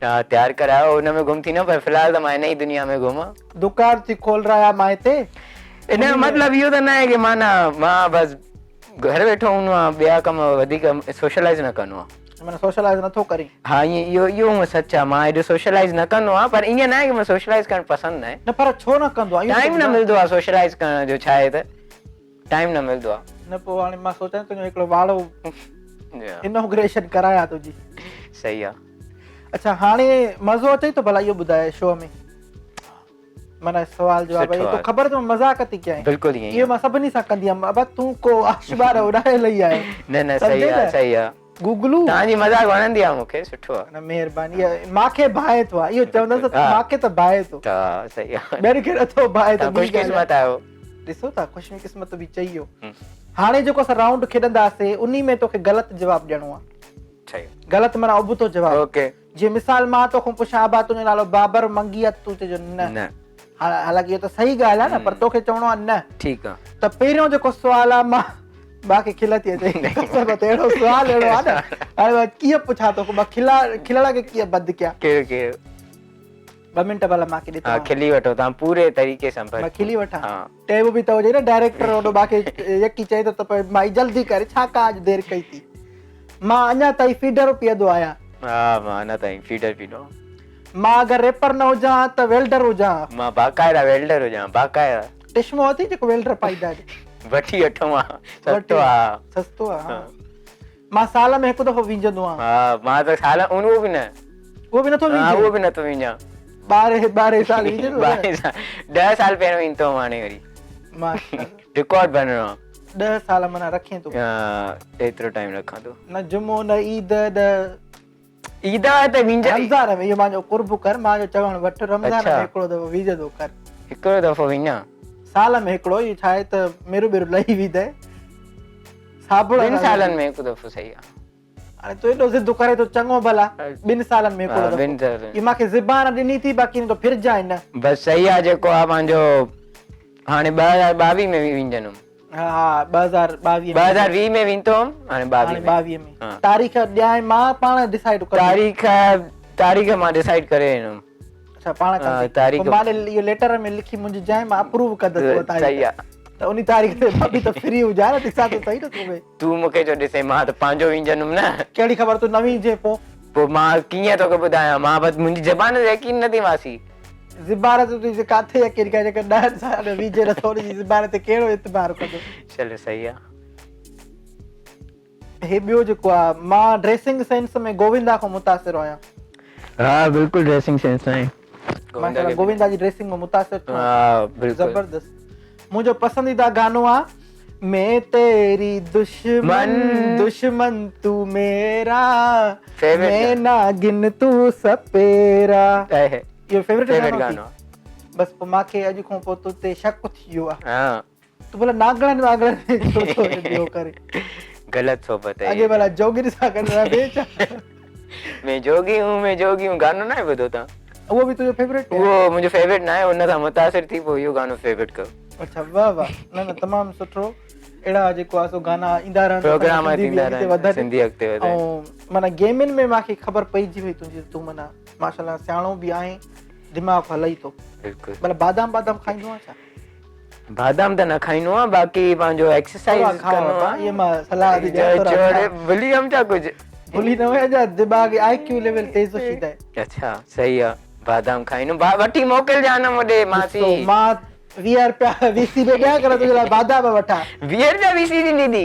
ها تيار ڪرايو ان ۾ گم ٿي نه پر في الحال ته مان هن ئي دنيا ۾ گم آ. دڪان ٿي کولرايا مان هتي. ان جو مطلب اهو ته ناهي ڪي معنيٰ مان بس گهر ويٺو هوندو آهيان ٻيا ڪم وڌيڪ سوشلائيز نه ڪندو آهيان. معنيٰ سوشلائيز نه ٿو ڪرين. ها ائين اهو اهو هونء سچ آهي مان ايڏو سوشلائيز نه ڪندو آهيان پر ائين ناهي ڪي مون سوشلائيز ڪرڻ پسند ناهي. نه پر ڇو نه ڪندو آهين اهو ٽائيم نه ملندو آهي سوشلائيز ڪرڻ جو ڇا آهي ته ٽائيم نه ملندو آهي. نه پوء هاڻي مان سوچان ٿو تنهنجو هڪڙو واڙو انوگريشن ڪرايان تنهنجي. صحيح آهي. اڇا هاڻي مزو اچئي ٿو ڀلا اهو ٻڌاء شو ۾. معنيٰ سوال جواب اهي تو خبر ته مان مذاق ٿي ڪيائين بلڪل ائين اهو مان سڀني سان ڪندي هيم ابا تون ڪو آشبار اڏائي لئي آهين نه نه صحيح آ صحيح آ گوگلو توهان جي مذاق وڻندي آ مون کي سٺو آ نه مهرباني مان کي ڀائي ٿو اهو چوندس ته مان کي ته ڀائي ٿو ها صحيح آ ٻين کي نٿو ڀائي ته خوش قسمت آهيو ڏسو ٿا خوش قسمت به چئي ويو هاڻي جيڪو اسان رائونڊ کيڏنداسي انهي ۾ توکي غلط جواب ڏيڻو آ صحيح غلط معنيٰ ابتو جواب اوڪي جي مثال مان توکان پڇان ابا تنهنجو نالو بابر منگي آ ته تون چئجو نه. نه. حالانڪه اهو ته صحيح ڳالهه آ نه پر توکي چوڻو آ نه. ٺيڪ آ. ته پهريون جيڪو سوال آ مان مان کي کل ٿي اچي قسم تي اهڙو سوال اهڙو آ نه هاڻي مان ڪيئن پڇان توکان مان کلا کلڻ کي ڪيئن بند ڪيان. ڪهڙو ڪهڙو. ٻه منٽ ڀلا مان کي ڏي ها کلي وٺو توهان پوري طريقي سان مان کلي وٺان. ها. ٽيم به ته هجي نه ڊائريڪٽر هوڏو مان کي يڪي چئي ٿو ته مائي جلدي ڪر ڇا ڪا اڄ دير ڪئي ٿي. مان اڃا تائين فيڊر پيئندو آهيان. ها مان اڃا تائين فيڊر پيئندو آهيان. مان اگر ريپر نه هجان ها ته ويلڊر هجان ها. مان باقاعده ويلڊر هجان ها باقاعده. چشمو اٿئي جيڪو ويلڊر پائيندا آهن. وٺي وٺو مان سستو آ. سستو آ ها. مان سال ۾ هڪ دفعو وينجندو آهيان. ها مان ته سال اهو به نه. اهو به نٿو وينجين. ها اهو به نٿو وينجان. ٻارهين ٻارهين سال وينجندو. ٻارهين سال 10 سال پهريون وينتو هوم هاڻي وري. ماشاءالله. رڪارڊ بڻڻو آ. 10 سال معنيٰ رکين ٿو. ها ايترو ٽائيم رکان ٿو. نه جمعو نه عيد نه. عيد آ ته وينج. رمضان ۾ اهو مانجو قرب ڪر مانجو چوڻ وٺ رمضان ۾ هڪڙو دفعو وينجندو ڪر. هڪڙو دفعو وينجان. سال ۾ هڪڙو اهو ڇا آهي ته ميرو ٻيرو لهي ويندء. صابڻ ٻن سالن ۾ هڪ دفعو صحيح آ. هاڻي تون ايڏو ضد ڪرين ٿو چڱو ڀلا ٻن سالن ۾ هڪڙو دفعو. اهي مان کي زبان ڏني ٿي باقي تو ڦرجانء نه. بس صحيح آ جيڪو آ پنهنجو هاڻي 2022 ۾ وينجندم. ها ها 2022 ۾ 2020 ۾ ويندو هوم هاڻي 22 ۾ 22 ۾ تاريخ ڏيانء مان پاڻ ڊسائيڊ ڪندين. تاريخ تاريخ مان ڊسائيڊ ڪري ويندم. اڇا پاڻ ڪندين. تاريخ پوء مان اهو ليٽر ۾ لکي منهنجي مان اپروو ڪندس اها تاريخ. صحيح آ. ته انهي تاريخ تي مان به ته فري هجان نه ڏسان ته صحيح نه ٿو ڀئي. تون مون کي ڇو ڏسين مان ته پنهنجو وينجندم نه. ڪهڙي خبر تون نه وينجين پوء. پوء مان ڪيئن توکي ٻڌايان مان بس منهنجي زبان تي يقين نه ٿي ماسي. زبان تي تنهنجي ڪاٿي يقين ڪجي جيڪو ڏهن سالن ۾ ويجهي نٿو ان جي زبان تي ڪهڙو اعتبار ڪندو. چلو صحيح آ. هي ٻيو جيڪو آ مان ڊريسنگ سينس ۾ گووندا کان متاثر آهيان. ها بلڪل ڊريسنگ سينس آهي. ماشاءالله گووندا جي ڊريسنگ مان متاثر ٿيو ها بلڪل زبردست. منهنجو پسنديده گانو آ مين تيري دشمن دشمن تو ميرا مين ناگن تو سپيرا اهو فيورٽ گانو آ بس پوء ماکي اڄ کان پوء تو تي شڪ ٿي ويو آ ها تو ڀلا ناگڻن واگڻن ۾ ڇو ٿو ويو ڪري غلط صحبت آهي اڳي ڀلا جوڳين سان گڏ رهندي ڇا مين جوڳي هون مين جوڳي هون گانو ناهي ٻڌو تان اهو به تنهنجو فيورٽ اهو منهنجو فيورٽ ناهي ان کان متاثر ٿي پوء اهو گانو فيورٽ ڪيو اڇا واه واه نه نه تمام سٺو اهڙا جيڪو آ سو گانا ايندا رهن پروگرام ٿيندا رهن سنڌي اڳتي وڌي ۽ معنيٰ گيمن ۾ ماکي خبر پئجي وئي تنهنجي تون معنيٰ ماشاءالله سياڻو به آهين دماغ هلئي ٿو بلڪل معنيٰ بادام بادام کائيندو آهين ڇا بادام ته نه کائيندو آهيان باقي پنهنجو ايڪسرسائز ڪندو آهيان اهي مان صلاح ٿي ڏيان ٿورا ڀلي ويم ڇا ڪجهه ڀلي نه ويا دماغ آء ڪيو ليول تيز ٿي ٿئي اڇا صحيح آ بادام کائيندم وٺي موڪلجان نه مون ڏي ماسي مان 20 رپيا وي سي ۾ ڏيان ڪري تنهنجي لاء بادام وٺان 20 رپيا وي سي ڏيندي ٿي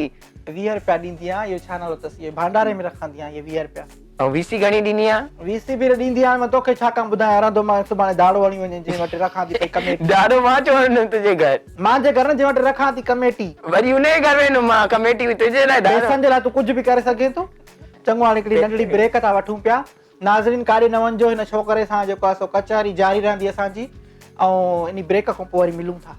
20 رپيا ڏيندي آهيان اهو ڇا نالو اٿس اهو ڀانڊاري ۾ رکندي آهيان اهي 20 رپيا ۽ وي سي گهڻي ڏيندي آ؟ وي سي به نه ڏيندي آهيان مان توکي ڇا ڪم ٻڌايان رهندو مان سڀاڻي ڌاڙو هڻي وڃين جنهن وٽ رکان ٿي پئي ڪميٽي. ڌاڙو مان ڇو هڻندم تنهنجي گهر. مان جي گهر نه جنهن وٽ رکان ٿي ڪميٽي. وري ان جي گهر ويندم مان ڪميٽي به تنهنجي لاء ڌاڙو. پئسن جي لاء تون ڪجهه به ڪري سگهين ٿو. چڱو هاڻي هڪڙي ننڍڙي بريڪ ٿا وٺون پيا. ناظرين ڪاڏي نه وڃجو هن ڇوڪري سان جيڪو آهي سو ڪچهري جاري رهندي اسان جي ۽ انهي بريڪ کان پوء وري ملون ٿا.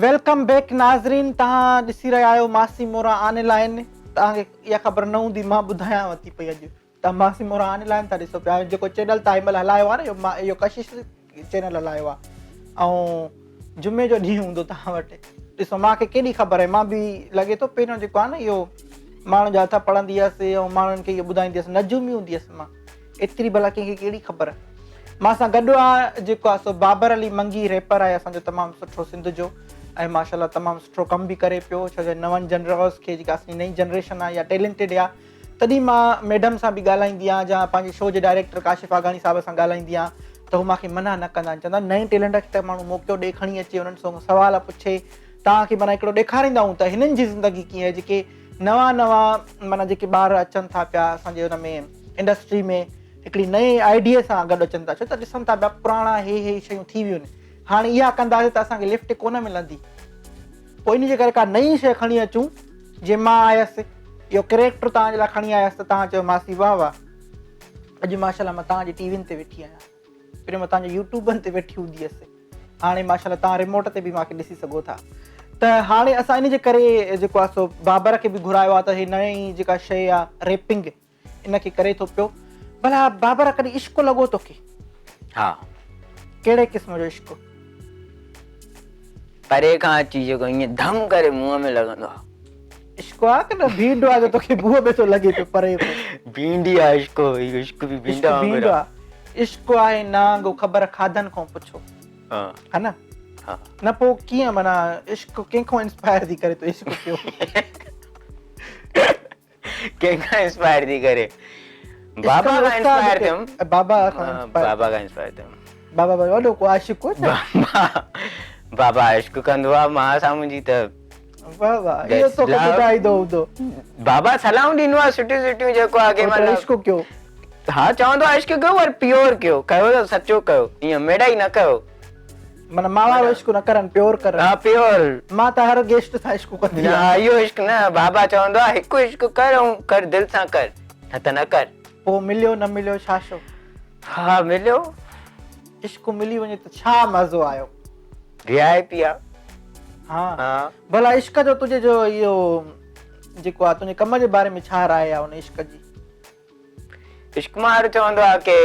Welcome back ناظرين توهان ڏسي رهيا آهيو ماسي موران آن لائن توهان کي اها خبر نه هوندي مان ٻڌايانو ٿي پئي اڄ ته ماسي موران آن لائن ٿا ڏسو پيا جيڪو چينل تان هن مهل هلايو آهي نه اهو اهو ڪشش چينل هلايو آهي ۽ جمعي جو ڏينهن هوندو توهان وٽ ڏسو مان کي ڪيڏي خبر آهي مان به لڳي ٿو پهريون جيڪو آهي نه اهو ماڻهن جا هٿ پڙهندي هيس ۽ ماڻهن کي اهو ٻڌائيندي هيس نجومي هوندي هيس مان ايتري ڀلا ڪنهن کي ڪهڙي خبر مان سان گڏ آ جيڪو آ سو بابر علي منگي ريپر آهي اسان جو تمام سٺو سنڌ جو ۽ ماشاءالله تمام سٺو ڪم به ڪري پيو ڇو جو نون جنرس کي جيڪا اسان جي نئين جنريشن آهي يا ٽيلنٽيڊ آهي تڏهن مان ميڊم سان به ڳالهائيندي آهيان جا پنهنجي شو جي ڊائريڪٽر ڪاشف آگاڻي صاحب سان ڳالهائيندي آهيان ته هو مانکي منع نه ڪندا آهن چوندا آهن نئين ٽيلنٽ کي ته ماڻهو موقعو ڏي کڻي اچي انهن سان سوال پڇي توهان کي معنيٰ هڪڙو ڏيکاريندا آهيون ته هنن جي زندگي ڪيئن آهي جيڪي نوان نوان معنيٰ جيڪي ٻار اچن ٿا پيا اسان جي ان ۾ انڊسٽري ۾ هڪڙي نئين آئيڊيا سان گڏ اچن ٿا ڇو ته ڏسن ٿا پيا پراڻا هي هي شيون ٿي ويون آهن هاڻي اها ڪنداسين ته اسان کي لفٽ ڪونه ملندي پوء ان جي ڪري ڪا نئين شيء کڻي اچون جي مان آيس اهو ڪريڪٽر توهان جي لاء کڻي آيس ته توهان چيو ماسي واهه واهه اڄ ماشاءالله مان توهان جي ٽي وين تي ويٺي آهيان پهريون مان توهان جي يوٽيوبن تي ويٺي هوندي هيس هاڻي ماشاءالله توهان ريموٽ تي به مانکي ڏسي سگهو ٿا ته هاڻي اسان ان جي ڪري جيڪو آهي سو بابر کي به گهرايو آهي ته هي نئين جيڪا شيء آهي ريپنگ ان کي ڪري ٿو پيو. ڀلا بابر ڪڏهن عشق لڳو توکي؟ ها. ڪهڙي قسم جو عشق؟ پري کان اچي جيڪو ائين ڌم ڪري منهن ۾ لڳندو آ. عشق آ ڪه نه ڀينڊ آ جو توکي منهن ۾ ٿو لڳي پيو پري کان. ڀينڊ ئي آ عشق، اهو عشق به ڀينڊ وانگر آ. عشق آهي نانگ خبر کاڌن کان پڇو. ها. ها نه؟ ها. نه پوء ڪيئن معنيٰ عشق ڪنهن کان انسپائر ٿي ڪري تو عشق ڪيو؟ ڪنهن کان انسپائر ٿي ڪري بابا کان انسپائر ٿيم بابا کان انسپائر بابا کان انسپائر ٿيم بابا وڏو ڪو عاشق هو ڇا بابا عشق ڪندو آ مان سان منهنجي ته واه واه اهو توکي ٻڌائيندو هوندو بابا صلاحون ڏيندو آ سٺيون سٺيون جيڪو آ ڪنهن مهل عشق ڪيو ها چوندو آ عشق ڪيو پر پيور ڪيو ڪيو ته سچو ڪيو ائين ميڙائي نه ڪيو معنيٰ مان وارو عشق نه ڪرن پيور ڪرن. ها پيور. مان ته هر گيسٽ سان عشق ڪندي آهيان. نه اهو عشق نه بابا چوندو آهي هڪ عشق ڪر ۽ ڪر دل سان ڪر نه ته نه ڪر. پوء مليو نه مليو ڇا شو. ها مليو. عشق ملي وڃي ته ڇا مزو آيو. وي آء پي آ. ها ڀلا عشق جو تنهنجي جو اهو جيڪو آ تنهنجي ڪم جي باري ۾ ڇا راء آ ان عشق جي. عشق مار چوندو آ ڪي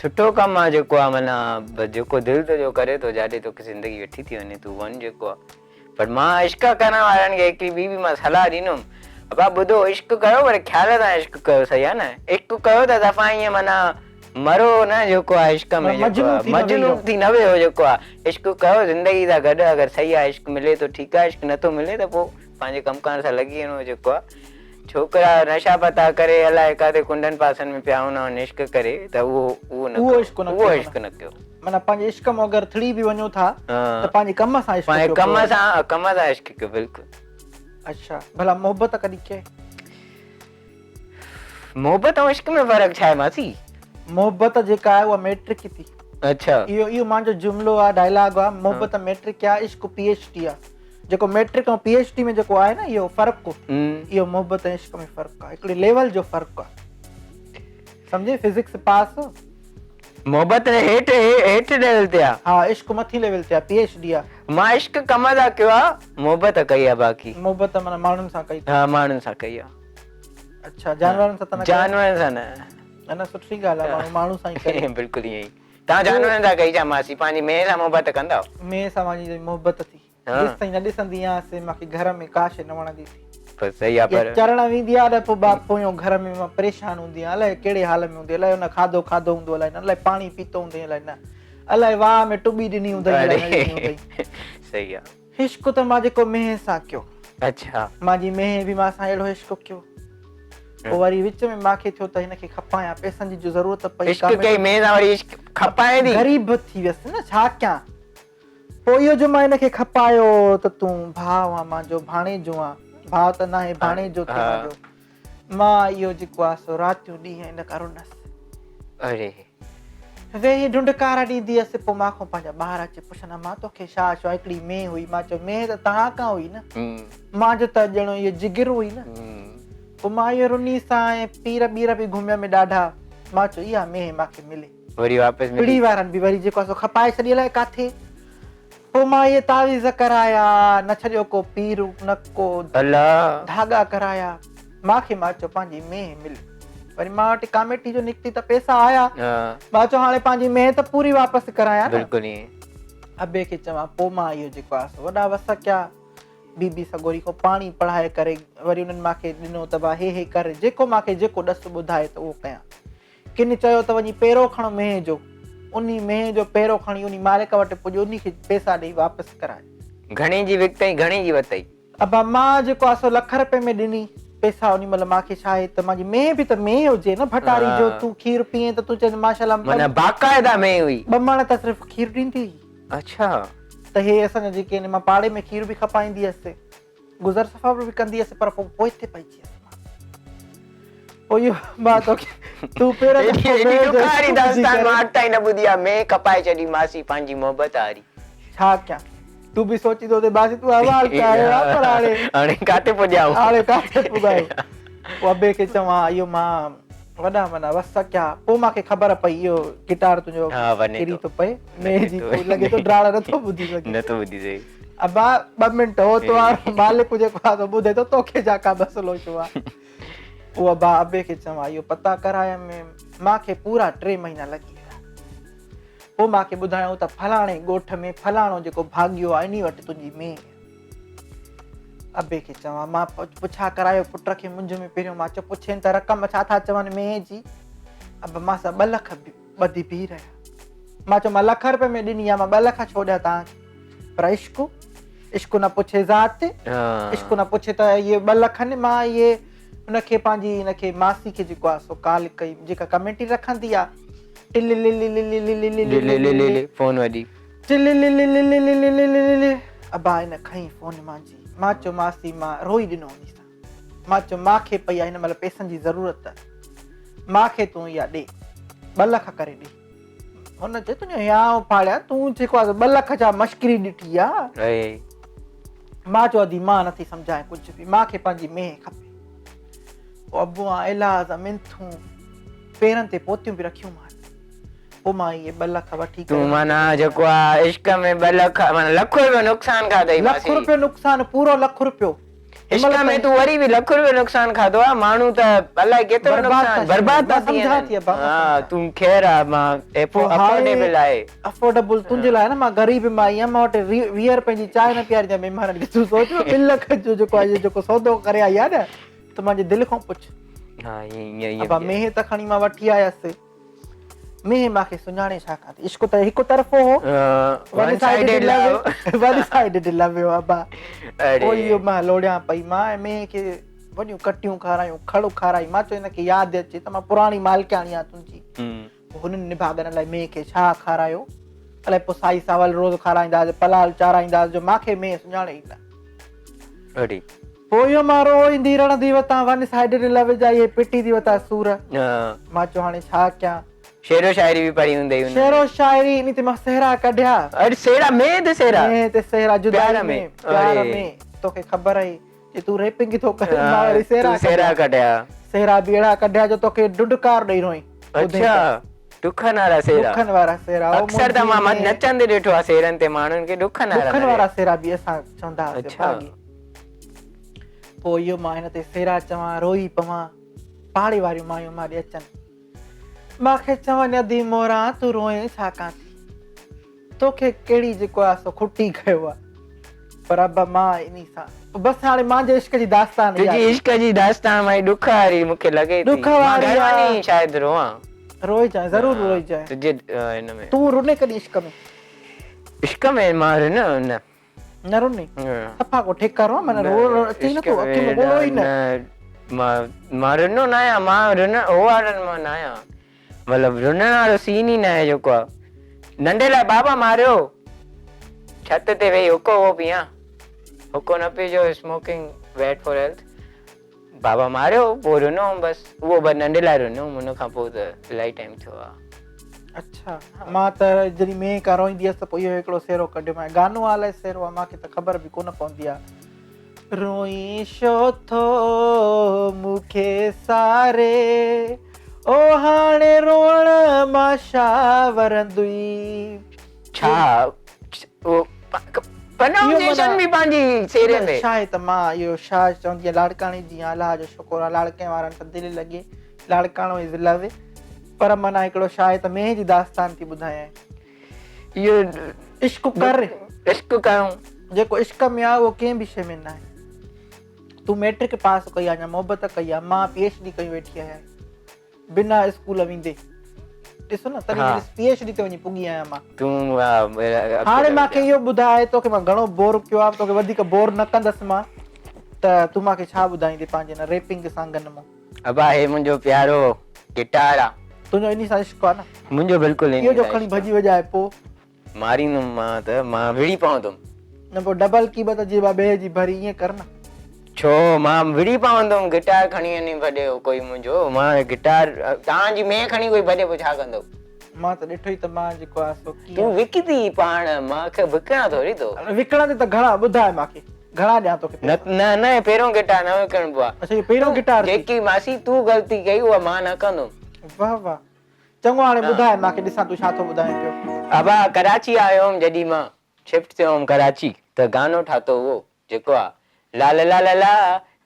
سٺو ڪم آ جيڪو آ معنيٰ بس جيڪو دل تنهنجو ڪري ٿو جاڏي توکي زندگي وٺي ٿي وڃي تون وڃ جيڪو آ پر مان عشق ڪرڻ وارن کي هڪڙي ٻي به مان صلاح ڏيندم ابا ٻڌو عشق ڪيو پر خيال سان عشق ڪيو صحيح آ نه عشق ڪيو ته دفعا ائين معنيٰ مرو نه جيڪو آ عشق ۾ جيڪو آ مجنون ٿي نه ويهو جيڪو آ عشق ڪيو زندگي سان گڏ اگر صحيح آ عشق ملي ٿو ٺيڪ آ عشق نٿو ملي ته پوء پنهنجي ڪم ڪار سان لڳي وڃو جيڪو آ ڇوڪرا نشا پتا ڪري الائي ڪاٿي ڪنڊن پاسن ۾ پيا هوندا آهن عشق ڪري ته اهو اهو نه ڪيو اهو عشق نه ڪيو معنيٰ پنهنجي عشق مان اگر ٿڙي به وڃو ٿا ته پنهنجي ڪم سان عشق ڪيو پنهنجي ڪم سان ڪم سان عشق ڪيو بلڪل اڇا ڀلا محبت ڪڏهن ڪئي؟ محبت ۽ عشق ۾ فرق ڇا آهي ماسي؟ محبت جيڪا آهي اها ميٽرڪ ٿي. اڇا. اهو اهو مانجو جملو آهي ڊائلاگ آهي محبت ميٽرڪ آهي عشق پي ايڇ ڊي آهي. جيڪو ميٽرڪ ۽ پي ايڇ ڊي ۾ جيڪو آهي نه اهو فرق اهو محبت ۽ عشق ۾ فرق آهي هڪڙي ليول جو فرق آهي. سمجهي فزڪس پاس. محبت هيٺ هيٺ ليول تي آ. ها عشق مٿي ليول تي آ پي ايڇ ڊي آ. مان عشق ڪم سان ڪيو آ محبت ڪئي آ باقي. محبت معنيٰ ماڻهن سان ڪئي. ها ماڻهن سان ڪئي آ. اڇا جانورن سان ته نه ڪئي. جانورن سان نه. نه نه سٺي ڳالهه آ ماڻهو ماڻهو سان ئي ڪري. بلڪل ائين ئي. توهان جانورن سان ڪئي ڇا ماسي پنهنجي مينهن سان محبت ڪندا آهيو. مينهن سان مانجي محبت ٿي. جيستائين نه ڏسندي آهيانس مان کي گهر ۾ ڪا شيء نه وڻندي ٿي. بس صحيح آ پر. چرڻ ويندي آ ته پوء با پويون گهر ۾ مان پريشان هوندي آهيان الائي ڪهڙي حال ۾ هوندي الائي ان کاڌو کاڌو هوندو الائي نه الائي پاڻي پيتو هوندئين الائي نه الائي واهه ۾ ٽٻي ڏني هوندئين الائي نه ڏني هوندئين. صحيح آ. عشق ته مان جيڪو مينهن سان ڪيو. اڇا. مان جي مينهن به مان سان اهڙو عشق ڪيو. پوء وري وچ ۾ مان کي ٿيو ته هن کي کپايان پئسن جي جو ضرورت پئي. عشق ڪئي مينهن سان وري عشق کپائين ٿي. غريب ٿي ويس نه ڇا ڪيان. پوء اهو جو مان هن کي کپايو ته تون ڀاء آن مانجو ڀاڻيجو آن، ڀاء ته ناهي ڀاڻيجو ٿي مانجو. مان اهو جيڪو آ سو راتيون ڏينهن هن کان رنس. اڙي. ويهي ڍنڍڪارا ڏيندي هيس، پوء مان کان پنهنجا ٻار اچي پڇن امان توکي ڇا ڇو هڪڙي مينهن هئي، مان چيو مينهن ته توهان کان هئي نه، مانجو ته ڄڻ اهو جگر هئي نه. پوء مان اهو رني سان ۽ پير ٻير به گهميم ڏاڍا، مان چيو اها مينهن مان کي ملي. وري واپس ملي. پڙي وارن به وري جيڪو آهي سو کپائي ڇڏي الائي ڪاٿي. پوء مان اهي تعويذ ڪرايا، نه ڇڏيو ڪو پير نه ڪو ڌاڳا ڪرايا. مان کي مان چيو پنهنجي مينهن ملي. وري مان وٽ ڪاميٽي جو نڪتي ته پئسا آيا. مان چيو هاڻي پنهنجي مينهن ته پوري واپس ڪرايان نه. بلڪل ائين. ابي کي چوان پوء مان اهو جيڪو آهي سو وڏا وس ڪيا. بي بي سڳوري کان پاڻي پڙهائي ڪري وري انهن مان کي ڏنو ته ڀا هي هي ڪر جيڪو مان کي جيڪو ڏس ٻڌائي ته اهو ڪيان. ڪن چيو ته وڃي پيرو کڻ مينهن جو. انهي مينهن جو پيرو کڻي انهي مالڪ وٽ پڄ انهي کي پيسا ڏئي واپس ڪراء. گهڻي جي وڪتئي گهڻي جي وتئي. ابا مان جيڪو آ سو لک رپئي ۾ ڏني پيسا انهي مهل مان کي ڇا آهي ته مان جي مينهن به ته مينهن هجي نه ڀٽاري جو تون کير پيئين ته تون چئين ماشاء الله معنيٰ باقاعده مينهن هئي. ٻه مڻ ته صرف کير ڏيندي هئي. اڇا. ته هي اسان جا جيڪي آهن مان پاڙي ۾ کير به کپائيندي هيس. گذر سفر به ڪندي هيس پر پوء پوئتي پئجي ويس مان. پوء اهو مان توکي تون پهريون دفعو ايڏي مينهن جو ڏکاري عشق ٻڌي داستان ڪري. مان اڄ تائين نه ٻڌي آ مينهن کپائي ڇڏي ماسي پنهنجي محبت هاري. ڇا ڪيان تون به سوچيندو هوندين ماسي تون احوال ته آيو آ پر هاڻي هاڻي ڪاٿي پڄيا آهيون. هاڻي ڪاٿي پڳا آهيون. پوء ابي کي چوان اهو مان وڏا معنيٰ وس ڪيا پوء مان کي خبر پئي اهو گٽار تنهنجو ها وڃي ڪري ٿو. ٿو پئي مينهن جي لڳي ٿو ڊاڙ نٿو ٻڌي سگهي. نٿو ٻڌي سگهي. ابا ٻه منٽ هو تو وارو مالڪ جيڪو آ سو ٻڌي ٿو توکي ڇا ڪا مسئلو ڇو آ. پوء ابا ابي کي چوان اهو پتا ڪرايم مان کي پورا 3 مهينا لڳي ويا. پوء مان کي ٻڌايائون ته فلاڻي ڳوٺ ۾ فلاڻو جيڪو ڀاڳيو آ انهي وٽ تنهنجي مينهن آ. ابي کي چوان مان پڇا ڪرايو پٽ کي منجهه ۾ پهريون مان چيو پڇين ته رقم ڇا ٿا چون مينهن جي. ابا مان سان 2 لک ٻڌي بيهي رهيا. مان چيو مان لک رپئي ۾ ڏني آ مان 2 لک ڇو ڏيان توهان کي. پر عشق عشق نه پڇي ذات عشق نه پڇي ته اهي 2 لک نه مان اهي ان کي پنهنجي ان کي ماسي کي جيڪو آ سو ڪال ڪئي جيڪا ڪميٽي رکندي آ ٽلي لي لي لي لي لي لي لي لي لي لي فون وڄي ٽلي لي لي لي لي لي لي لي لي ابا ان کئي فون مانجي مان چيو ماسي مان روئي ڏنو انهي سان مان چيو مان کي پئي آ هن مهل پئسن جي ضرورت مان کي تون اها ڏي 2 لک ڪري ڏي هن چيو تنهنجو هيانء ڦاڙيان تون جيڪو آ 2 لک جا مشڪري ڏٺي آ. مان چيو ادي مان نٿي سمجهان ڪجهه به مان کي پنهنجي مينهن کپي. پوء ابو آن ايلاز منٿون پيرن تي پوتيون به رکيون مان. پوء مان اهي 2 لک وٺي ڪري تون معنيٰ جيڪو آ عشق ۾ 2 لک معنيٰ لک روپيو نقصان کاڌئي لک روپيو نقصان پورو لک روپيو. عشق ۾ تون وري به لک روپيو نقصان کاڌو آ ماڻهو ته الائي ڪيترو نقصان برباد ٿا ٿي وڃن. ها تون خير آ مان افورڊيبل آهي. افورڊيبل تنهنجي لاء نه مان غريب مائي آهيان مان وٽ 20 روپين جي چانهه نه پياريندي آهيان مهمانن کي تون سوچ 2 لک جو جيڪو آهي جيڪو سودو ڪري آئي آهي نه تون مانجي دل کان پڇ. ها ائين ائين. ابا مينهن ته کڻي مان وٺي آيس. مينهن مان کي سڃاڻي ڇا ڪان ٿي. عشق ته هڪ طرفو هو. One sided love. One sided love هو ابا. پوء اهو مان لوڙيان پئي مان ۽ مينهن کي وڏيون ڪٽيون کارايون کڙ کارائي مان چيو هن کي ياد اچي ته مان پراڻي مالڪياڻي آهيان تنهنجي. پوء هنن نڀاڳن الائي مينهن کي ڇا کارايو، الائي پوء سائي ساول روز کارائيندا هئس، پلال چارائيندا هئس جو مان کي مينهن سڃاڻي ئي نه. اڙي. پوء اهو مان روئيندي رڙندي وتان ون سائيڊڊ لو جا اهي پٽيندي وتان سور. مان چيو هاڻي ڇا ڪيان. شعر و شاعري به پڙهي هوندئي ان ۾. شعر و شاعري انهي تي مان سهرا ڪڍيا. اڙي سهرا مينهن تي سهرا. مينهن تي سهرا جدائي ۾، پيار ۾، توکي خبر اهي. چي تون ريپنگ ٿو ڪرين مان وري سهرا سهرا ڪڍيا. سهرا به اهڙا ڪڍيا جو توکي ڊڊڪار ڏئي روئين. اڇا ڏکن وارا سهرا. ڏکن وارا سهرا. اڪثر ته مان نچندي ڏٺو آهي سهرن تي ماڻهن کي ڏکن وارا. ڏکن وارا سهرا به اسان چوندا هئاسين ڀاڳي. پوء اهو مان هن تي سهرا چوان روئي پوان پاڙي واريون مايون مان ڏي اچن مان کي چون ادي موران تون روئين ڇا ڪان ٿي. توکي ڪهڙي جيڪو آ سو کٽي ڪيو آ پر ابا مان انهي سان بس هاڻي مانجي عشق جي داستان اها تنهنجي عشق جي داستان مائي ڏک واري مونکي لڳي ٿي ڏک واري مان گهر وڃي شايد روئان. روئجانء ضرور روئجانء. تنهنجي ان ۾. تون رني ڪڏهن عشق ۾؟ عشق ۾ مان رنو نه. نه رني؟ صفا ڪو ٺيڪر هو معنيٰ روئڻ اچي ئي نٿو اکين ۾ ڳوڙهو ئي نه. مان مان رنو نه آهيان مان رنڻ هو وارن مان نه آهيان. مطلب رنڻ وارو سين ئي ناهي جيڪو آ ننڍي لاء بابا ماريو ڇت تي ويهي حقو هو پيان حقو نه Paiju smoking bed for health بابا ماريو پوء رنو هوم بس اهو بس ننڍي لاء رنو هوم ان کان پوء ته الاهي ٽائيم ٿيو آ. اڇا مان ته جڏهن مينهن کان روئيندي هيس ته پوء اهو هڪڙو سهرو ڪڍيو مان گانو آ الائي سهرو آ مان کي ته خبر به ڪونه پوندي آ. روئين ڇو ٿو مون کي ساري، او هاڻي روئڻ مان ڇا ورندئي. ڇا اهو پرنائونسيشن به پنهنجي سيري ۾. ڇا آهي ته مان اهو شاهه چوندي آهيان لاڙڪاڻي جي آهيان الله جو شڪر آهي لاڙڪي وارن سان دل لڳي لاڙڪاڻو از لو پر معنيٰ هڪڙو ڇا آهي ته مينهن جي داستان ٿي ٻڌايانء. اهو عشق ڪر. عشق ڪيون. جيڪو عشق ۾ آهي اهو ڪنهن به شيء ۾ ناهي. تون ميٽرڪ پاس ڪئي آهي اڃا محبت ڪئي آهي مان پي ايڇ ڊي ڪئي ويٺي آهيان بنا اسڪول ويندي ڏس نه تڏهن پي ايڇ ڊي تي وڃي پڳي آهيان مان. تون هاڻي مان کي اهو ٻڌاء توکي مان گهڻو بور ڪيو آهي توکي وڌيڪ بور نه ڪندس مان ته تون مان کي ڇا ٻڌائيندي پنهنجي هن ريپنگ سانگن مان. ابا هي منهنجو پيارو گٽار آ. تنهنجو انهي سان عشق آ نه. منهنجو بلڪل انهي سان. اهو جو کڻي ڀڄي وڄائي پو. ماريندم مان ته مان وڙهي پوندم. نه پو ڊبل قيمت جي با ٻئي جي ڀري ائين ڪر نه. ڇو مان وڙهي پوندم گٽار کڻي وڃي ڀڄي ڪوئي منهنجو مان گٽار توهان جي مينهن کڻي ڪوئي ڀڄي پو ڇا ڪندو. مان ته ڏٺو ئي ته مان جيڪو آ سو ڪيئن. تون وڪدي پاڻ مان کي وڪڻان ٿوري ٿو. وڪڻندي ته گهڻا ٻڌاء مان کي. گهڻا ڏيان توکي پئسا؟ نه نه هي پهريون گٽار نه وڪڻبو آ. اڇا اهو پهريون گٽار ٿي. جيڪي ماسي تون غلطي ڪئي اها مان نه ڪندم. واه واه چڱو هاڻي ٻڌاء مان کي ڏسان تون ڇا ٿو ٻڌائين پيو. ابا ڪراچي آيو هوم جڏهن مان شفٽ ٿيو هوم ڪراچي ته گانو ٺاتو اهو جيڪو آ لا لا لا لا لا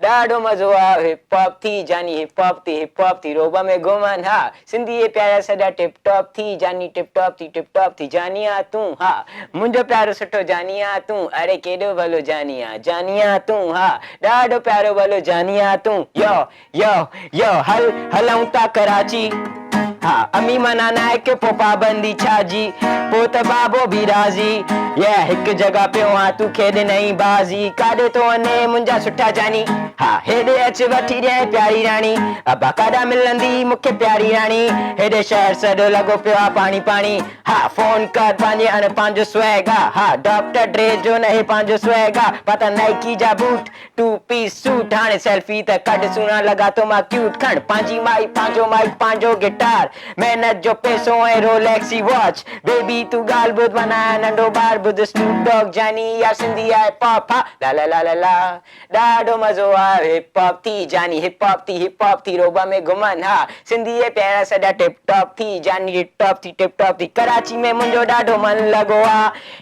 ڏاڍو مزو آ هپ هاپ ٿي جاني هپ هاپ ٿي هپ هاپ ٿي روب ۾ گهمن ها سنڌي اي پيارا سڏا ٽپ ٽاپ ٿي جاني ٽپ ٽاپ ٿي ٽپ ٽاپ ٿي جاني آ تون ها منهنجو پيارو سٺو جاني آ تون اڙي ڪيڏو ڀلو جاني آ جاني آ تون ها ڏاڍو پيارو ڀلو جاني آ تون يو يو يو هل هلئون ٿا ڪراچي ها امي منع ناهي ڪيو پو پابندي ڇا جي پو ته بابو به راضي يا هڪ جڳهه پيو آ تون کيڏ نئين بازي ڪاڏي ٿو وڃين منهنجا سٺا جاني ها هيڏي اچ وٺي ڏيانء پياري راڻي ابا ڪاڏانهن ملندي مون کي پياري راڻي هيڏي شهر سڄو لڳو پيو آ پاڻي پاڻي ها فون ڪر پنهنجي اڻ پنهنجو سويگ آ ها ڊاڪٽر ڊري جو نه هي پنهنجو سويگ آ پاتا نائيڪي جا بوٽ ٽو پيس سوٽ هاڻي سيلفي ته ڪڍ سهڻا لڳان ٿو مان ڪيوٽ کڻ پنهنجي مائي پنهنجو مائيڪ پنهنجو گٽار محنت جو پئسو ۽ روليڪس جي واچ بيبي تون ڳالهه ٻڌ مان ناهيان ننڍو ٻار ٻڌ سنوپ ڊاگ جاني اها سنڌي آهي پاپ ها لا لا لا لا لا ڏاڍو مزو آيو هپ هاپ ٿي جاني هپ هاپ ٿي هپ هاپ ٿي روب ۾ گهمن ها سنڌي اي پيارا سڏا ٽپ ٽاپ ٿي جاني ٽپ ٽاپ ٿي ٽپ ٽاپ ٿي ڪراچي ۾ منهنجو ڏاڍو من لڳو آ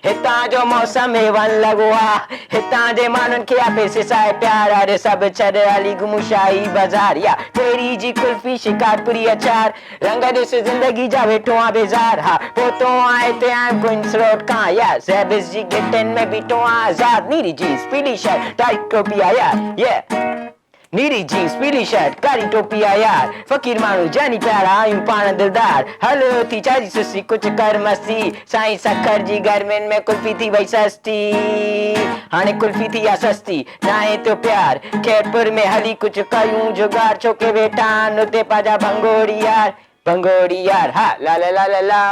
هتان جو موسم اي ون لڳو آ هتان جي ماڻهن کي آ پئسي سان آهي پيار اري سڀ ڇڏ هلي گهمون شاهي بازار يا ڦيري جي قلفي شڪارپوري اچار رنگ ڏس زندگي جا ويٺو آن بيزار ها پهتو آن هتي آيم ڪوئنس روڊ کان يا زيبس جي گهٽين ۾ بيٺو آن آزاد نيري جينز پيلي شرٽ ٽائيٽ ٽوپي آ يار يه. نيري جينز پيلي شرٽ ڪاري ٽوپي آ يار فقير ماڻهو جاني پيارا آهيون پاڻ دلدار هل اٿي ڇا جي سسي ڪجهه ڪر مستي سائين سکر جي گرمين ۾ قلفي ٿي وئي سستي هاڻي قلفي ٿي آ سستي ناهي ٿيو پيار خيرپور ۾ هلي ڪجهه ڪيون جگاڙ ڇو ڪي ويٺا آهن اتي پنهنجا ڀنگوڙي يار ڀنگوڙي يار ها لا لا لا لا لا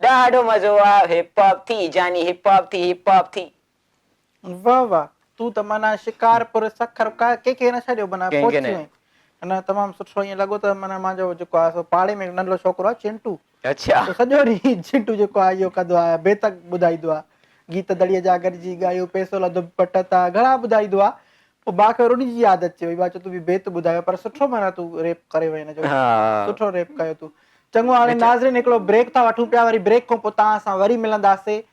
ڏاڍو مزو آ هپ هاپ ٿي جاني هپ هاپ ٿي هپ هاپ ٿي. واه واه تون ته معنيٰ شڪارپور سکر ڪنهن کي نه ڇڏيو معنيٰ پهچي وئين نه تمام سٺو ائين لڳو ته معنيٰ مانجو جيڪو آهي سو پاڙي ۾ ننڍڙو ڇوڪرو آهي چنٽو اڇا سو سڄو ڏينهن چنٽو جيڪو آهي اهو ڪندو آهي بيتڪ ٻڌائيندو آهي گيت دڙي جا گڏجي ڳايو پيسو لڌو پٽ تان گهڻا ٻڌائيندو آهي پوء ڀاء کي وري ان جي عادت ٿي وئي ڀاء چيو تون به بيت ٻڌايو پر سٺو معنيٰ تون ريپ ڪري وئين جو سٺو ريپ ڪيو تون چڱو هاڻي ناظرين هڪڙو بريڪ ٿا وٺون پيا وري بريڪ کان پوء توهان سان وري ملنداسي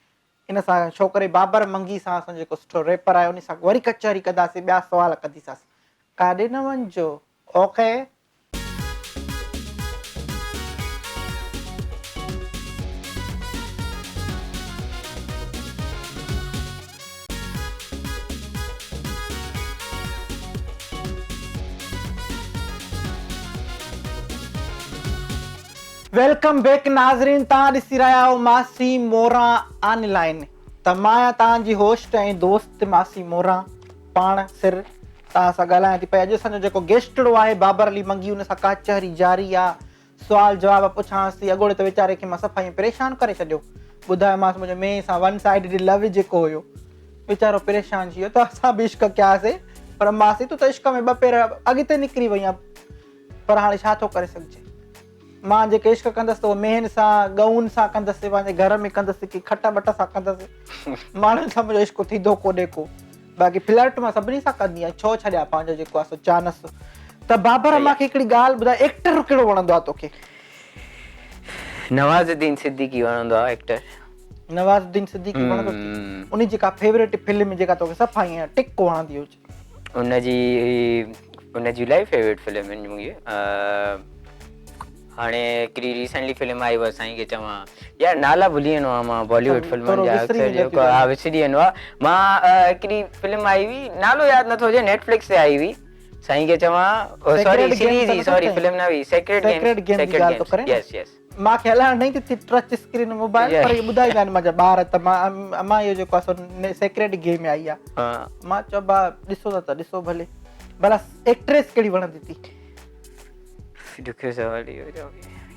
ان سان ڇوڪري بابر منگي سان اسان جو جيڪو سٺو ريپر آهي ان سان وري ڪچهري ڪنداسين ٻيا سوال ڪنديساسين ڪاڏي نه وڃجو اوڪي. Welcome back ناظرين توهان ڏسي رهيا آهيو ماسي موران آن لائين ته مان آهيان توهان جي هوسٽ ۽ دوست ماسي موران پاڻ سر توهان سان ڳالهايان ٿي پئي اڄ اسان جو جيڪو گيسٽڙو آهي بابر علي منگي ان سان ڪچهري جاري آ سوال جواب پڇانس ٿي اڳوڙي ته ويچاري کي مان صفا ائين پريشان ڪري ڇڏيو ٻڌايومانس منهنجو مين سان ون سائيڊ لو جيڪو هيو ويچارو پريشان ٿي ويو ته اسان به عشق ڪياسي پر ماسي تون ته عشق ۾ ٻه پير اڳتي نڪري وئي آن پر هاڻي ڇا ٿو ڪري سگهجي. مان جيڪي عشق ڪندس ته اهو مينهن سان، ڳئون سان ڪندس، پنهنجي گهر ۾ ڪندس، ڪي کٽ ٻٽ سان ڪندس. ماڻهن سان منهنجو عشق ٿيندو ڪونهي ڪو. باقي فلرٽ مان سڀني سان ڪندي آهيان، ڇو ڇڏيان پنهنجو جيڪو آهي سو چانس. ته بابر مان کي هڪڙي ڳالهه ٻڌاء ايڪٽر ڪهڙو وڻندو آهي توکي؟ نواز الدين صديقي وڻندو آهي ايڪٽر. نواز الدين صديقي وڻندو ٿي. ان جي ڪا فيوريٽ فلم جيڪا توکي صفا ائين ٽڪ وڻندي هجي. ان جي ان جي الاهي فيوريٽ فلم آهن منهنجي هاڻي هڪڙي ريسنٽلي فلم آئي هئي سائين کي چوان يار نالا ڀلي ويندو آهيان مان بالي ووڊ فلمن جا اڪثر جيڪو ها وسري ويندو آهي مان هڪڙي فلم آئي هئي نالو ياد نٿو اچي نيٽ فلڪس تي آئي هئي سائين کي چوان سوري سيريز هئي سوري فلم نه هئي sacred games sacred games yes yes مان کي هلائڻ نه ايندي ٿي ٽچ اسڪرين موبائل پر اهي ٻڌائيندا آهن منهنجا ٻار ته مان امان اهو جيڪو آهي سو سيڪريٽ گيم آئي آهي مان چيو با ڏسو ٿا ته ڏسو ڀلي ڀلا ايڪٽريس ڪهڙي وڻندي ٿي؟ ڏکيو سوال اهو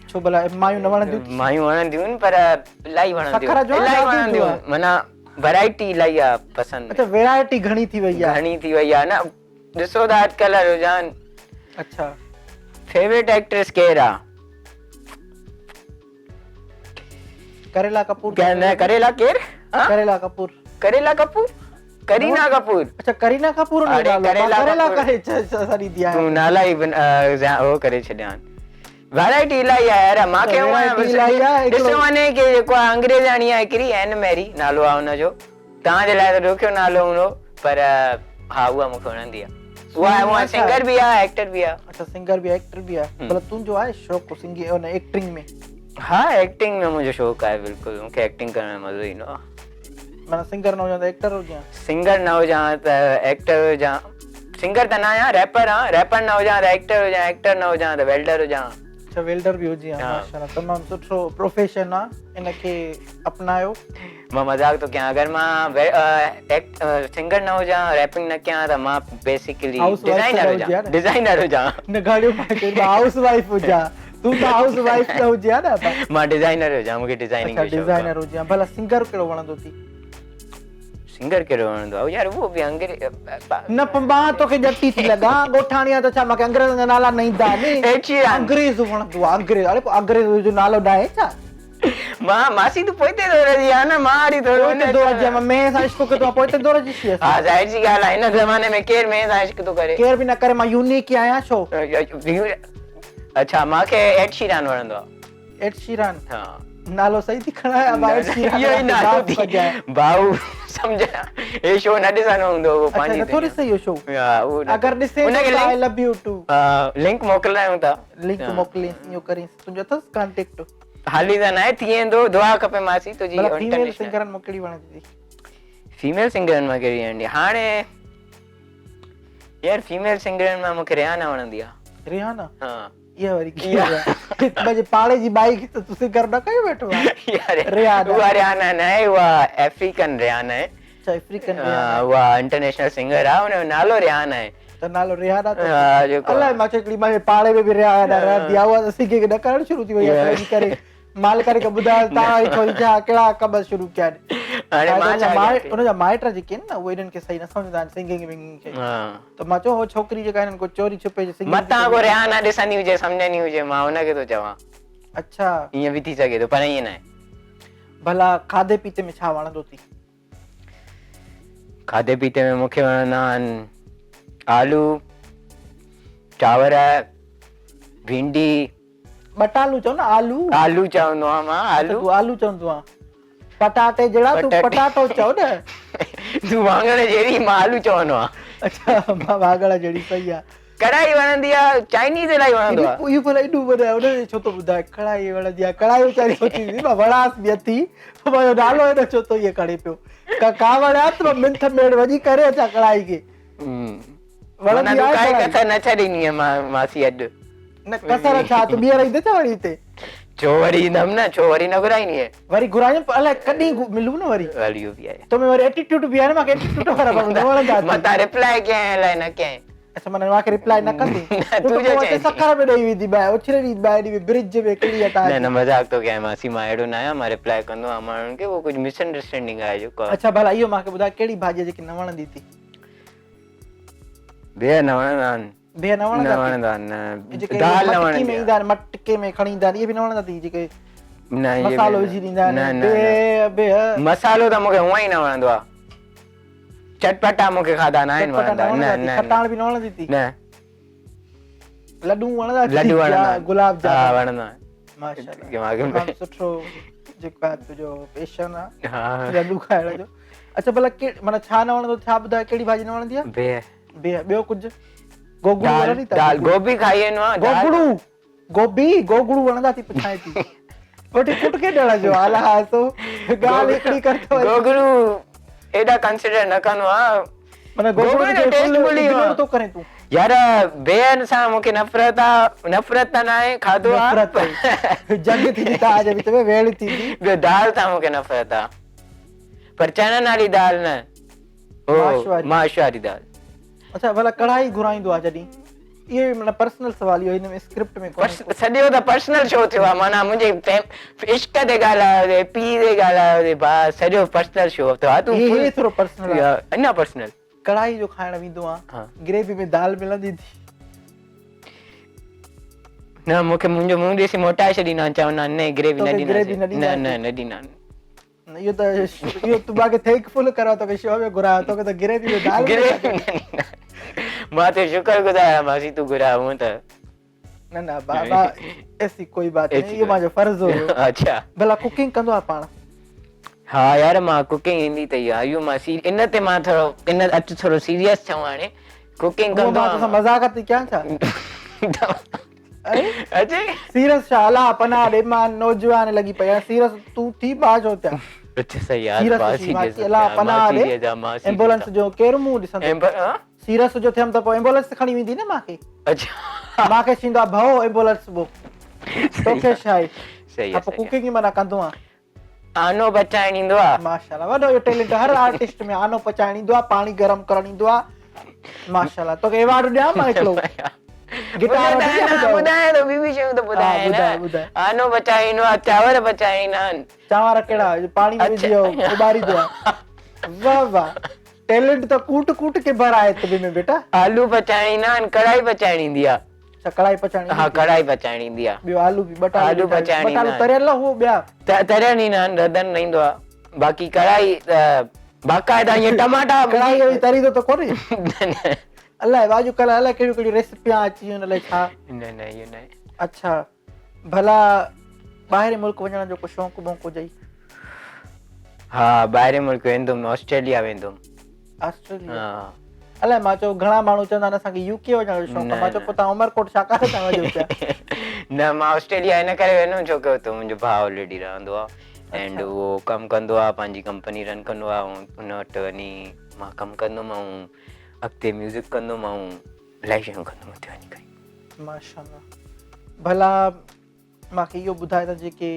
ڇو ڀلا مايون نه وڻنديون ٿي؟ مايون وڻنديون آهن پر الاهي وڻنديون الاهي وڻنديون معنيٰ ورائٽي الاهي آهي پسند اچها ورائٽي گهڻي ٿي وئي آهي گهڻي ٿي وئي آهي نه ڏسو ته اڄڪلهه رجحان. اڇا. فيوريٽ ايڪٽريس ڪير آ؟ ڪريلا ڪپور. نه ڪريلا ڪير؟ ڪريلا ڪپور. ڪريلا ڪپور؟ ڪرينا ڪپور. اڇا ڪرينا ڪپور جو نالو. ڪريلا ڪريلا ڪري سڏيندي آهيان. تون نالا ئي هو ڪري ڇڏيا آهن. ورائٽي الاهي آهي يار مان کي ڏسو وڃي ڪي جيڪو آهي انگريزاڻي آهي هڪڙي اين ميري نالو آهي ان جو. توهان جي لاء ته ڏکيو نالو هوندو پر ها اها مون کي وڻندي آهي. اها اها سنگر به آهي ايڪٽر به آهي. اڇا سنگر به آهي ايڪٽر به آهي. ڀلا تنهنجو آهي شوق سنگنگ ان ايڪٽنگ ۾؟ ها ايڪٽنگ ۾ منهنجو شوق آهي بلڪل مون کي ايڪٽنگ ڪرڻ ۾ مزو ايندو آهي. معنيٰ سنگر نه هجان ته ايڪٽر هجان؟ سنگر نه هجان ته ايڪٽر هجان سنگر ته نه آهيان ريپر آهيان ريپر نه هجان ته ايڪٽر هجان ايڪٽر نه هجان ته ويلڊر هجان. اڇا ويلڊر به هجين ها ماشاءالله تمام سٺو پروفيشن آهي ان کي اپنايو. مان مذاق ٿو ڪيان اگر مان سنگر نه هجان ريپنگ نه ڪيان ته مان بيسيڪلي ڊزائنر هجان ڊزائنر هجان نه گهڙيو پائي چئي مان هائوس وائيف هجان تون ته هائوس وائيف نه هجين ها نه ابا. مان ڊزائنر هجان مونکي ڊزائننگ جو شوق آ. ڊزائنر هجين ڀلا سنگر ڪهڙو وڻندو ٿي؟ سنگر ڪهڙو وڻندو آ يار اهو به انگريز نه پر مان توکي ڄٽي ٿي لڳان ڳوٺاڻي آ ته ڇا مونکي انگريزن جا نالا نه ايندا آهن انگريز وڻندو آ انگريز اڙي پوء انگريز جو نالو ناهي ڇا؟ مان ماسي تون پوئتي دور جي آ نه مان وري ٿورو پوئتي دور جي مان مينهن سان عشق ڪيو ته مان پوئتي دور جي ٿي ويس. ها ظاهر سي ڳالهه آ هن زماني ۾ ڪير مينهن سان عشق ٿو ڪري. ڪير به نه ڪري مان يونيڪ ئي آهيان ڇو. اڇا مان کي ايڊ شيران وڻندو آ. ايڊ شيران ها نالو صحيح ٿي کڻايان ابا ايڊ شيران اهو ئي نالو ٿي ڀائو سمجهه هي شو نه ڏسندو هوندو هو پنهنجي اڇا نٿو ڏسي اهو شو ها اهو اگر ڏسي ته آء لو يو ٽو ها لنڪ موڪلايون ٿا لنڪ موڪلينس اهو ڪرينس تنهنجو اٿس ڪانٽيڪٽ. حالي ته ناهي ٿي ويندو دعا کپي ماسي تنهنجي ڀلا فيميل سنگرن مان ڪهڙي وڻندي ٿي؟ فيميل سنگرن مان ڪهڙي وڻندي هاڻي يار فيميل سنگرن مان مونکي ريحانا وڻندي آ. ريحانا؟ ها. اها وري ڪيئن آ؟ پنهنجي پاڙي جي ٻائي کي ته تون سنگر نه ڪيو ويٺو آ. يار اها ريحانا نه آهي اها افريڪن ريحانا آهي. اڇا افريڪن ريحانا. اها انٽرنيشنل سنگر آ ان جو نالو ريحانا آهي. ته نالو ريحانا اٿس. الائي مان چيو هڪڙي پنهنجي پاڙي ۾ به ريحانا رهندي آ اها ته سنگنگ نه ڪرڻ شروع ٿي وئي آ تنهن جي ڪري مالڪن کي ٻڌايو توهان هي ڇوري ڇا ڪهڙا ڪم شروع ڪيا آهن. هاڻي مان ڇا ڪيان؟ ان جا مائٽ جيڪي آهن نه اهي انهن کي صحيح نه سمجهندا آهن سنگنگ ونگنگ کي ته مان چيو هو ڇوڪري جيڪا هنن ڪو چوري ڇپي جي سنگنگ متان ڪو ريحانا ڏسندي هجي سمجهندي هجي مان ان کي ٿو چوان. اڇا. ائين به ٿي سگهي ٿو پر ائين ناهي. ڀلا کاڌي پيتي ۾ ڇا وڻندو ٿي؟ کاڌي پيتي ۾ مون کي وڻندا آهن آلو، چانور، ڀينڊي. ٻٽالو چئو نه آلو. آلو چوندو آهيان مان آلو. تون آلو چوندو آهين. پٽاٽي جهڙا تون پٽاٽو چئو نه. تون واڱڻ جهڙي مان آلو چوندو آهيان. اڇا مان واڱڻ جهڙي صحيح آهي. ڪڙهائي وڻندي آهي چائنيز الاهي وڻندو آهي. اهو ڀلا ايڏو ٻڌايو ان جو ڇو ٿو ٻڌائي ڪڙهائي وڻندي آهي ڪڙهائي ويچاري سوچيندي مان وڻانس به اٿي پوء منهنجو نالو ايڏو ڇو ٿو ائين کڻي پيو ڪاوڙ آ ته مان منٿ ميڙ وڃي ڪري اچان ڪڙهائي کي. وڻندي آهي ڪائي ڪسر نه ڇڏيندينء مان ماسي اڄ. نه ڪسر ڇا تون ٻيهر ايندين ڇا وري هتي؟ ڇو وري ايندم نه ڇو وري نه گهرائيندينء؟ وري گهرائيندم پر الائي ڪڏهن ملون نه وري. وري اهو به آهي. تو ۾ وري ايٽيٽيوڊ به آهي نه مانکي ايٽيٽيوڊ وارا ماڻهو نه وڻندا اٿئي. متان رپلائي ڪيائين الائي نه ڪيائين. اڇا معنيٰ مانکي رپلائي نه ڪندين. نه تون جو چئين ٿي. سکر ۾ ڏئي ويندي مانء اڇلي ڏيندي مانء ايڏي برج ۾ ڪڙي هتان نه نه مذاق ٿو ڪيان ماسي مان اهڙو نه آهيان مان رپلائي ڪندو آهيان ماڻهن کي اهو ڪجهه مس انڊرسٽينڊنگ آهي جيڪو. اڇا ڀلا اهو مانکي ٻڌاء ڪهڙي ڀاڄي جيڪي نه وڻندي ٿي؟ بيهه نه وڻندا آهن. بيهه نه وڻندا نه وڻندا آهن نه. دال نه وڻندي مٽڪي ۾ ايندا آهن مٽڪي ۾ کڻي ايندا آهن اهي به نه وڻندا اٿئي جيڪي نه اهي مصالحو وجهي ڏيندا آهن نه بيهه بيهه مصالحو ته مونکي هونئن ئي نه وڻندو آهي. چٽپٽا مونکي کاڌا نه آهن وڻندا نه نه. کٽاڻ به نه وڻندي اٿئي؟ نه. لڏون وڻندا اٿئي؟ لڏون وڻندا آهن. گلاب جامن ها وڻندا آهن. ماشاءالله تمام سٺو جيڪو آهي تنهنجو پيشن آهي لڏون کائڻ جو. اڇا ڀلا ڪي معنيٰ ڇا نه وڻندو ڇا ٻڌاء ڪهڙي ڀاڄي نه وڻندي آهي؟ بيهه. بيهه ٻيو ڪجهه؟ گوگڙو وڻندي اٿئي؟ دال گوبي کائي ويندو آهيان. گوگڙو گوبي گوگڙو وڻندا اٿئي پڇانء ٿي. وٺي ڪٽڪي ڏيڻ جو حال آهي سو ڳالهه هڪڙي ڪر ٿو. گوگڙو ايڏا ڪنسيڊر نه ڪندو آهيان. معنيٰ گوگڙو جو ٽيسٽ ڀلي ويو اگنور ٿو ڪرين تون. يار بيهن سان مونکي نفرت آ نفرت ته ناهي کاڌو آ. نفرت جنگ ٿيندي توهان جي وچ ۾ ويڙهه ٿيندي. ٻيو دال سان مونکي نفرت آ. پر چڻن واري دال نه هو ماش واري دال. اڇا ڀلا ڪڙهائي گهرائيندو آ جڏهن اهو به معنيٰ پرسنل سوال اهو هن ۾ اسڪرپٽ ۾ ڪونهي. سڄو ته پرسنل شو ٿيو آ معنيٰ منهنجي عشق تي ڳالهايو ٿي پيء تي ڳالهايو ٿي ڀاء سڄو پرسنل شو ٿيو آ تون هي ٿورو پرسنل آ اڃا پرسنل. ڪڙهائي جو کائڻ ويندو آ گريوي ۾ دال ملندي ٿي. نه مون کي منهنجو منهن ڏسي موٽائي ڇڏيندا آهن چوندا آهن نه گريوي نه ڏينداسين نه نه نه ڏيندا آهن. اهو ته اهو تون مان کي thank فل ڪرو توکي شو ۾ گهرايو توکي ته گريوي ۾ دال گريوي مان ته شڪر گذار آهيان ماسي تون گهرايو هون ته نه نه بابا ايسي ڪوئي بات نہیں اهو مانجو فرض هيو. اڇا ڀلا ڪوڪنگ ڪندو آ پاڻ؟ ها يار مان ڪوڪنگ ايندي ته اها اهو مان سي ان تي مان ٿورو ان اچ ٿورو سيريس ٿيون هاڻي ڪوڪنگ ڪندو آهيان. مان مذاق ٿي ڪيان ڇا؟ اچي سيريس ڇا الله پناهه ڏي مان نوجوان لڳي پئي آهيان سيريس تون ٿي مان ڇو ٿيان. اڇا صحيح يار مان سيريس الله پناهه ڏي ايمبولنس جو ڪير منهن ڏسندو سيريس جو ٿيم ته پوء ايمبولنس کڻي ويندي نه مان کي. اڇا مان کي ٿيندو آهي ڀؤ ايمبولنس بو توکي ڇا آهي. صحيح آهي پوء ڪوڪنگ معنيٰ ڪندو آهيان. آنو پچائڻ ايندو آ. ماشاءالله وڏو اهو ٽيلنٽ هر آرٽسٽ ۾ آنو پچائڻ ايندو آ پاڻي گرم ڪرڻ ايندو آ ماشاءالله توکي ايوارڊ ڏيان مان هڪڙو گٽار وٺي ڏيان ٻڌايان ٻڌايان ٿو ٻي به شيون ته ٻڌايان نه آنو پچائڻ ايندو آ چانور پچائڻ ايندا آهن. چانور ڪهڙا پاڻي ۾ وجهي اٻاريندو آ واه واه ٽيلنٽ ته ڪوٽ ڪوٽ ڪي ڀرا آهي تبي ۾ بيٽا. آلو پچائڻ ايندا آهن ڪڙهائي پچائڻ ايندي آ. اڇا ڪڙهائي پچائڻ ايندي. ها ڪڙهائي پچائڻ ايندي آ. ٻيو آلو به ٻه آلو پچائڻ ايندا آهن. تريل هو ٻيا. تريل ايندا آهن رڌڻ نه ايندو آ باقي ڪڙهائي باقاعده ائين ٽماٽا ڪڙهائي وري تريندو ته ڪونهي. الائي اڄڪلهه الائي ڪهڙيون ڪهڙيون ريسپيان اچي ويون آهن الائي ڇا. نه نه اهو نه. اڇا ڀلا ٻاهرين ملڪ وڃڻ جو ڪو شوق بونق هجئي؟ ها ٻاهرين ملڪ ويندم آسٽريليا ويندم. آسٽريليا؟ ها. الائي مان چيو گهڻا ماڻهو چوندا آهن اسان کي يو ڪي وڃڻ جو شوق آهي مان چيو پوء توهان عمرڪوٽ ڇا ڪري ٿا وڃو پيا. نه مان آسٽريليا ان ڪري ويندم ڇو ڪي اتي منهنجو ڀاء آلريڊي رهندو آهي اينڊ اهو ڪم ڪندو آهي پنهنجي ڪمپني رن ڪندو آهي ان وٽ وڃي مان ڪم ڪندم ۽ اڳتي ميوزڪ ڪندم ۽ الائي شيون ڪندم اتي وڃي ڪري. ماشاءالله ڀلا مان کي اهو ٻڌاء ته جيڪي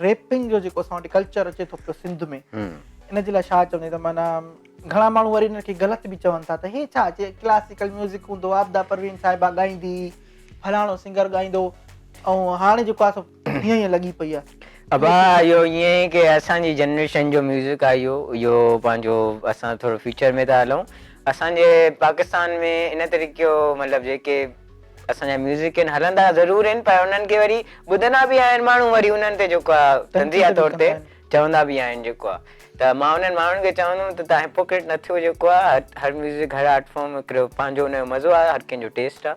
ريپنگ جو جيڪو اسان وٽ ڪلچر اچي ٿو پيو سنڌ ۾ ان جي لاء ڇا چوندين ته معنيٰ گهڻا ماڻهو وري ان کي غلط به چون ٿا ته هي ڇا چي ڪلاسيڪل ميوزڪ هوندو عابده پروين صاحبه ڳائيندي فلاڻو سنگر ڳائيندو ۽ هاڻي جيڪو آهي سو هيئن هيئن لڳي پئي آهي. ابا اهو ائين آهي ڪي اسان جي جنريشن جو ميوزڪ آهي اهو اهو پنهنجو اسان ٿورو فيوچر ۾ ٿا هلون اسان جي پاڪستان ۾ ان طريقي جو مطلب جيڪي اسان جا ميوزڪ آهن هلندا ضرور آهن پر انهن کي وري ٻڌندا به آهن ماڻهو وري انهن تي جيڪو آهي تنزيه طور تي چوندا به آهن جيڪو آهي ته مان انهن ماڻهن کي چوندم ته تهان هپوڪريٽ نه ٿيو جيڪو آهي هر ميوزڪ هر آرٽ فارم هڪڙو پنهنجو ان جو مزو آهي هر ڪنهن جو ٽيسٽ آهي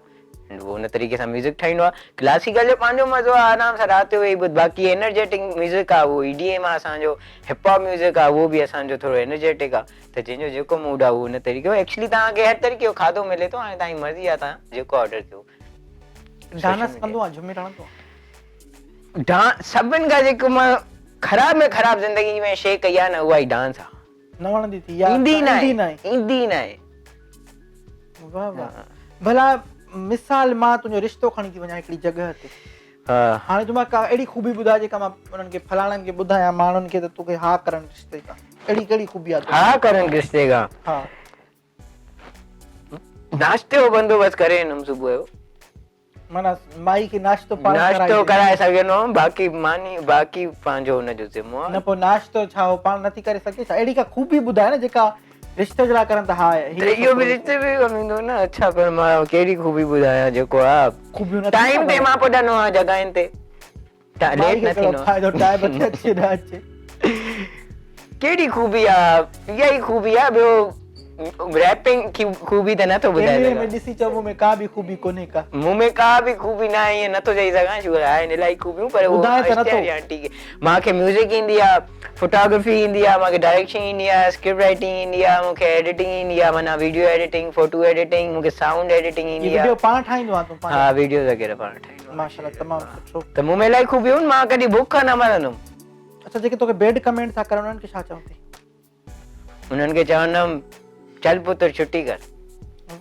اهو ان طريقي سان ميوزڪ ٺاهيندو آهي ڪلاسيڪل جو پنهنجو مزو آهي آرام سان رات جو ويهي ٻڌ باقي انرجيٽڪ ميوزڪ آهي اهو اي ڊي ايم آهي اسان جو هپ هاپ ميوزڪ آهي اهو به اسان جو ٿورو انرجيٽڪ آهي ته جنهن جو جيڪو موڊ آهي اهو ان طريقي جو ايڪچلي توهان کي هر طريقي جو کاڌو ملي ٿو هاڻي توهان جي مرضي آهي توهان جيڪو آرڊر ڪيو. ڊانس ڪندو آهين جهمر هڻندو آهين؟ ڊانس سڀن کان جيڪو مان خراب ۾ خراب زندگي ۾ شي ڪئي آهي نه اها ئي ڊانس آهي. نه وڻندي ٿي يا ايندي ئي ناهي ايندي ئي ناهي. واه واه ڀلا مثال مان تنهنجو رشتو کڻي ٿي وڃان هڪڙي جڳهه تي هاڻي تون مان ڪا اهڙي خوبي ٻڌاء جيڪا مان انهن کي فلاڻن کي ٻڌايان ماڻهن کي ته توکي ها ڪرن رشتي کان اهڙي ڪهڙي خوبي آهي ها ڪرن رشتي کان ها ناشتي جو بندوبست ڪري ويندم صبح جو معنيٰ مائي کي ناشتو پاڻ ناشتو ڪرائي سگهندم باقي ماني باقي پنهنجو ان جو ذمو آهي نه پوء ناشتو ڇا هو پاڻ نٿي ڪري سگهي ڇا اهڙي ڪا خوبي ٻڌاء نه جيڪا رشتي جي لاء ڪرن ته ها هي اهو به رشتي ۾ ڪم ايندو نه اڇا پر مان ڪهڙي خوبي ٻڌايان جيڪو آ خوبيون نه ٽائيم تي مان پڄندو آهيان جڳهين تي ليٽ نه ٿيندو فائدو ٽائيم تي اچي نه اچي ڪهڙي خوبي آ اها ئي خوبي آ ٻيو ريپنگ خوبي ته نٿو ٻڌائي سگهان. ڪيمري ۾ ڏسي چئو مون ۾ ڪا به خوبي ڪونهي ڪا. مون ۾ ڪا به خوبي نه آهي ائين نٿو چئي سگهان شو آهن الاهي خوبيون پر اهو ٻڌائي ته نٿو. مان کي ميوزڪ ايندي آ فوٽوگرافي ايندي آ مان کي ڊائريڪشن ايندي آ اسڪرپٽ رائٽنگ ايندي آ مون کي ايڊيٽنگ ايندي آ معنيٰ ويڊيو ايڊيٽنگ فوٽو ايڊيٽنگ مون کي سائونڊ ايڊيٽنگ ايندي آ. هي ويڊيو پاڻ ٺاهيندو آ تون پنهنجا؟ ها ويڊيوز وغيره پاڻ ٺاهيندو آ. ماشاءالله تمام سٺو. ته مون ۾ الاهي خوبيون آهن مان ڪڏهن بک نه مرندم. اڇا جيڪي توکي بيڊ ڪمينٽ ٿا ڪرن انهن کي ڇا چوندين؟ انهن کي چوندم چل پتر ڇٽي ڪر.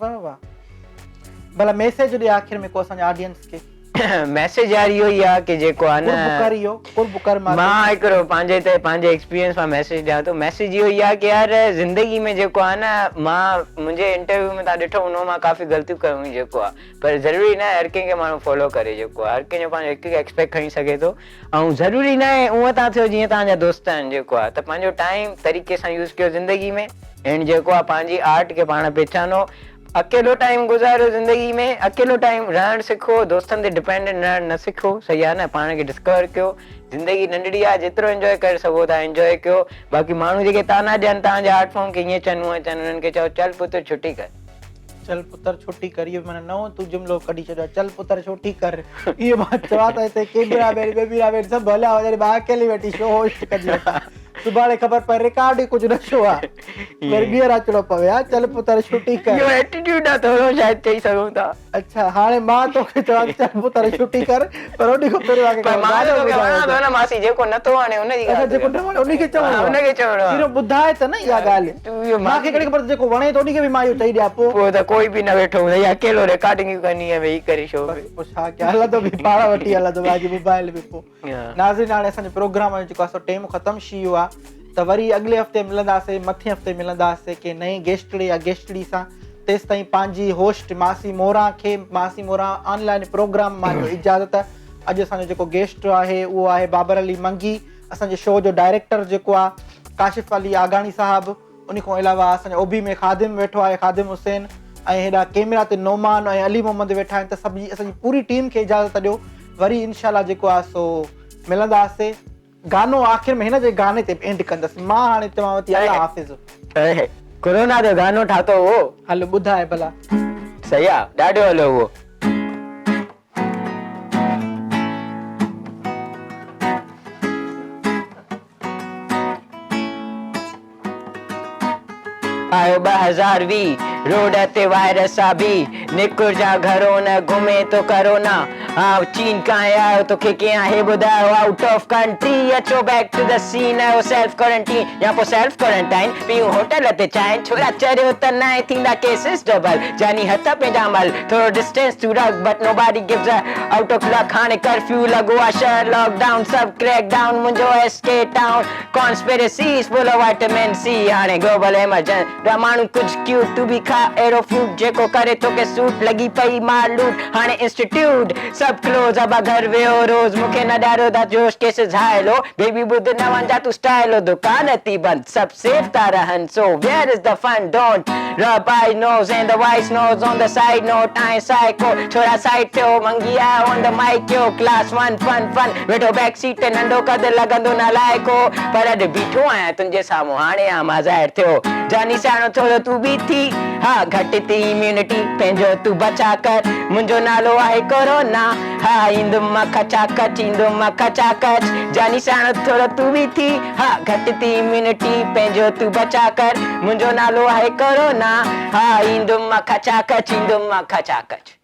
واه واه ڀلا ميسيج ڏي آخر ۾ ڪو اسان جي آڊينس کي. ميسيج يار اهو ئي آ ڪي جيڪو آ نه قرب ڪر اهو قرب ڪر مان هڪڙو پنهنجي تي پنهنجي ايڪسپيرينس مان ميسيج ڏيان ٿو ميسيج اهو ئي آ ڪي يار زندگي ۾ جيڪو آ نه مان منهنجي انٽرويو ۾ تان ڏٺو هوندو مان ڪافي غلطيون ڪيون هيون جيڪو آ پر ضروري نه آهي هر ڪنهن کي ماڻهو فالو ڪري جيڪو آ هر ڪنهن جو پنهنجو هڪ هڪ ايڪسپيڪٽ کڻي سگهي ٿو ۽ ضروري نه آهي اونئن تان ٿيو جيئن تان جا دوست آهن جيڪو آ ته پنهنجو ٽائيم طريقي سان يوز ڪيو زندگي ۾ اينڊ جيڪو آ پنهنجي آرٽ کي پاڻ پهچانو اڪيلو ٽائيم گذاريو زندگي ۾ اڪيلو ٽائيم رهڻ سکو دوستن تي ڊپينڊنٽ رهڻ نه سکو صحيح آ نه پاڻ کي ڊسڪور ڪيو زندگي ننڍڙي آ جيترو انجوائي ڪري سگهو ٿا انجوائي ڪيو باقي ماڻهو جيڪي طعنا ڏين توهان جي آرٽ فارم کي ائين چون هونئن چون انهن کي چئو چل پتر ڇٽي ڪر. چل پتر ڇٽي ڪر اهو معنيٰ نئون تون جملو ڪڍي ڇڏيو آ چل پتر ڇٽي ڪر اهو مان چوان ته هتي ڪيمرا مين ويمرا مين سڀ هليا وڃن مان اڪيلي ويٺي شو هوسٽ ڪندي وتان سڀاڻي خبر پئي رڪارڊ ئي ڪجهه نه ٿيو آ وري ٻيهر اچڻو پوي ها چل پتر ڇٽي ڪر. اهو ايٽيٽيوڊ آ ٿورو شايد چئي سگهون ٿا. اڇا هاڻي مان توکي چوان ٿو چل پتر ڇٽي ڪر پر اوڏي کان پهريون مان کي پر مان ته توکي وڻان ٿو نه ماسي جيڪو نه ٿو وڻي ان جي ڳالهه اڇا جيڪو نه وڻي ان کي چوڻو آ ان کي چوڻو آ پهريون ٻڌاء ته نه اها ڳالهه مان کي ڪهڙي خبر ته جيڪو وڻي ٿو ان کي به مان اهو چئي ڏيان پوء پوء ته ڪوئي به نه ويٺو هوندو يا اڪيلو رڪارڊنگ ڪندي ويهي ڪري شو بس پوء ڇا ڪيان هلندو به پاڻ وٺي هلندو مان جي موبائل به پوء ناظرين هاڻي اسان جو پروگرام جو جيڪو آ سو ٽيم ختم شي ويو آ ته وري اڳلي هفتي ملنداسي مٿين هفتي ملنداسي ڪنهن نئين گيسٽڙي يا گيسٽڙي سان تيستائين پنهنجي هوسٽ ماسي موران کي ماسي موران آن لائن پروگرام مان ڏيو اجازت اڄ اسان جو جيڪو گيسٽ آهي اهو آهي بابر علي منگي اسان جي شو جو ڊائريڪٽر جيڪو آ ڪاشف علي آگاڻي صاحب ان کان علاوه اسان جي اوبي ۾ خادم ويٺو آهي خادم حسين ۽ هيڏا ڪيمرا تي نعمان ۽ علي محمد ويٺا آهن ته سڀ جي اسان جي پوري ٽيم کي اجازت ڏيو وري انشاء الله جيڪو آهي سو ملنداسي. گانو آخر ۾ هن جي گاني تي اينڊ ڪندس مان هاڻي چوانو ٿي الله حافظ. ڪورونا جو گانو ٺاتو هو. هل ٻڌاء ڀلا. صحيح آ ڏاڍو هليو اهو. آيو 2020 روڊ تي وائرس آ ڀي نڪر جا گهرو نه گهمي ٿو ڪرونا ها چين ڪانهي آيو توکي ڪنهن آهي ٻڌايو آئوٽ آف ڪنٽري اچو بيڪ ٽو the سين آهيو سيلف ڪوارنٽين يا پوء سيلف ڪوارنٽائن پيون هوٽل تي چانهه ڇورا چريو ته ناهي ٿيندا ڪيسز ڊبل جاني هٿ پنهنجا مل ٿورو ڊسٽنس تون رک but nobody gives a out of luck هاڻي ڪرفيو لڳو آ شهر لاڪ ڊائون سڀ ڪريڪ ڊائون منهنجو S K town conspiracies full of vitamin C هاڻي گلوبل ايمرجنسي ٻيا ماڻهو ڪجهه ڪيوٽ تون به کاء اهڙو فروٽ جيڪو ڪري توکي سوٽ لڳي پئي مار لوٽ هاڻي انسٽيٽيوٽ سڀ ڪلوز ابا گهر ويهو روز مونکي نه ڏياريو ٿا جوش ڪيسز هاء لو بيبي ٻڌ نون جا تون اسٽائل هو دڪان ٿي بند سڀ سيف ٿا رهن so where is the fun don't rub I nose and the voice nose on the side note آهين سائيڪو ڇورا سائيڊ ٿيو منگي آيو آن the mic ڪيو ڪلاس ون فن فن ويٺو بيڪ سيٽ تي ننڍو قد لڳندو نالائق هو پر اڄ بيٺو آهيان تنهنجي سامهون هاڻي آ مان ظاهر ٿيو جاني سياڻو ٿورو تون به ٿي ها گهٽ ٿي اميونٽي پنهنجو تون بچاء ڪر منهنجو نالو آهي ڪورونا ها ايندم مان کچا کچ ايندم مان کچا کچ جاني سياڻو ٿورو تون به ٿي ها گهٽ ٿي اميونٽي پنهنجو تون بچاء ڪر منهنجو نالو آهي ڪورونا ها ايندم مان کچا کچ ايندم مان کچا کچ.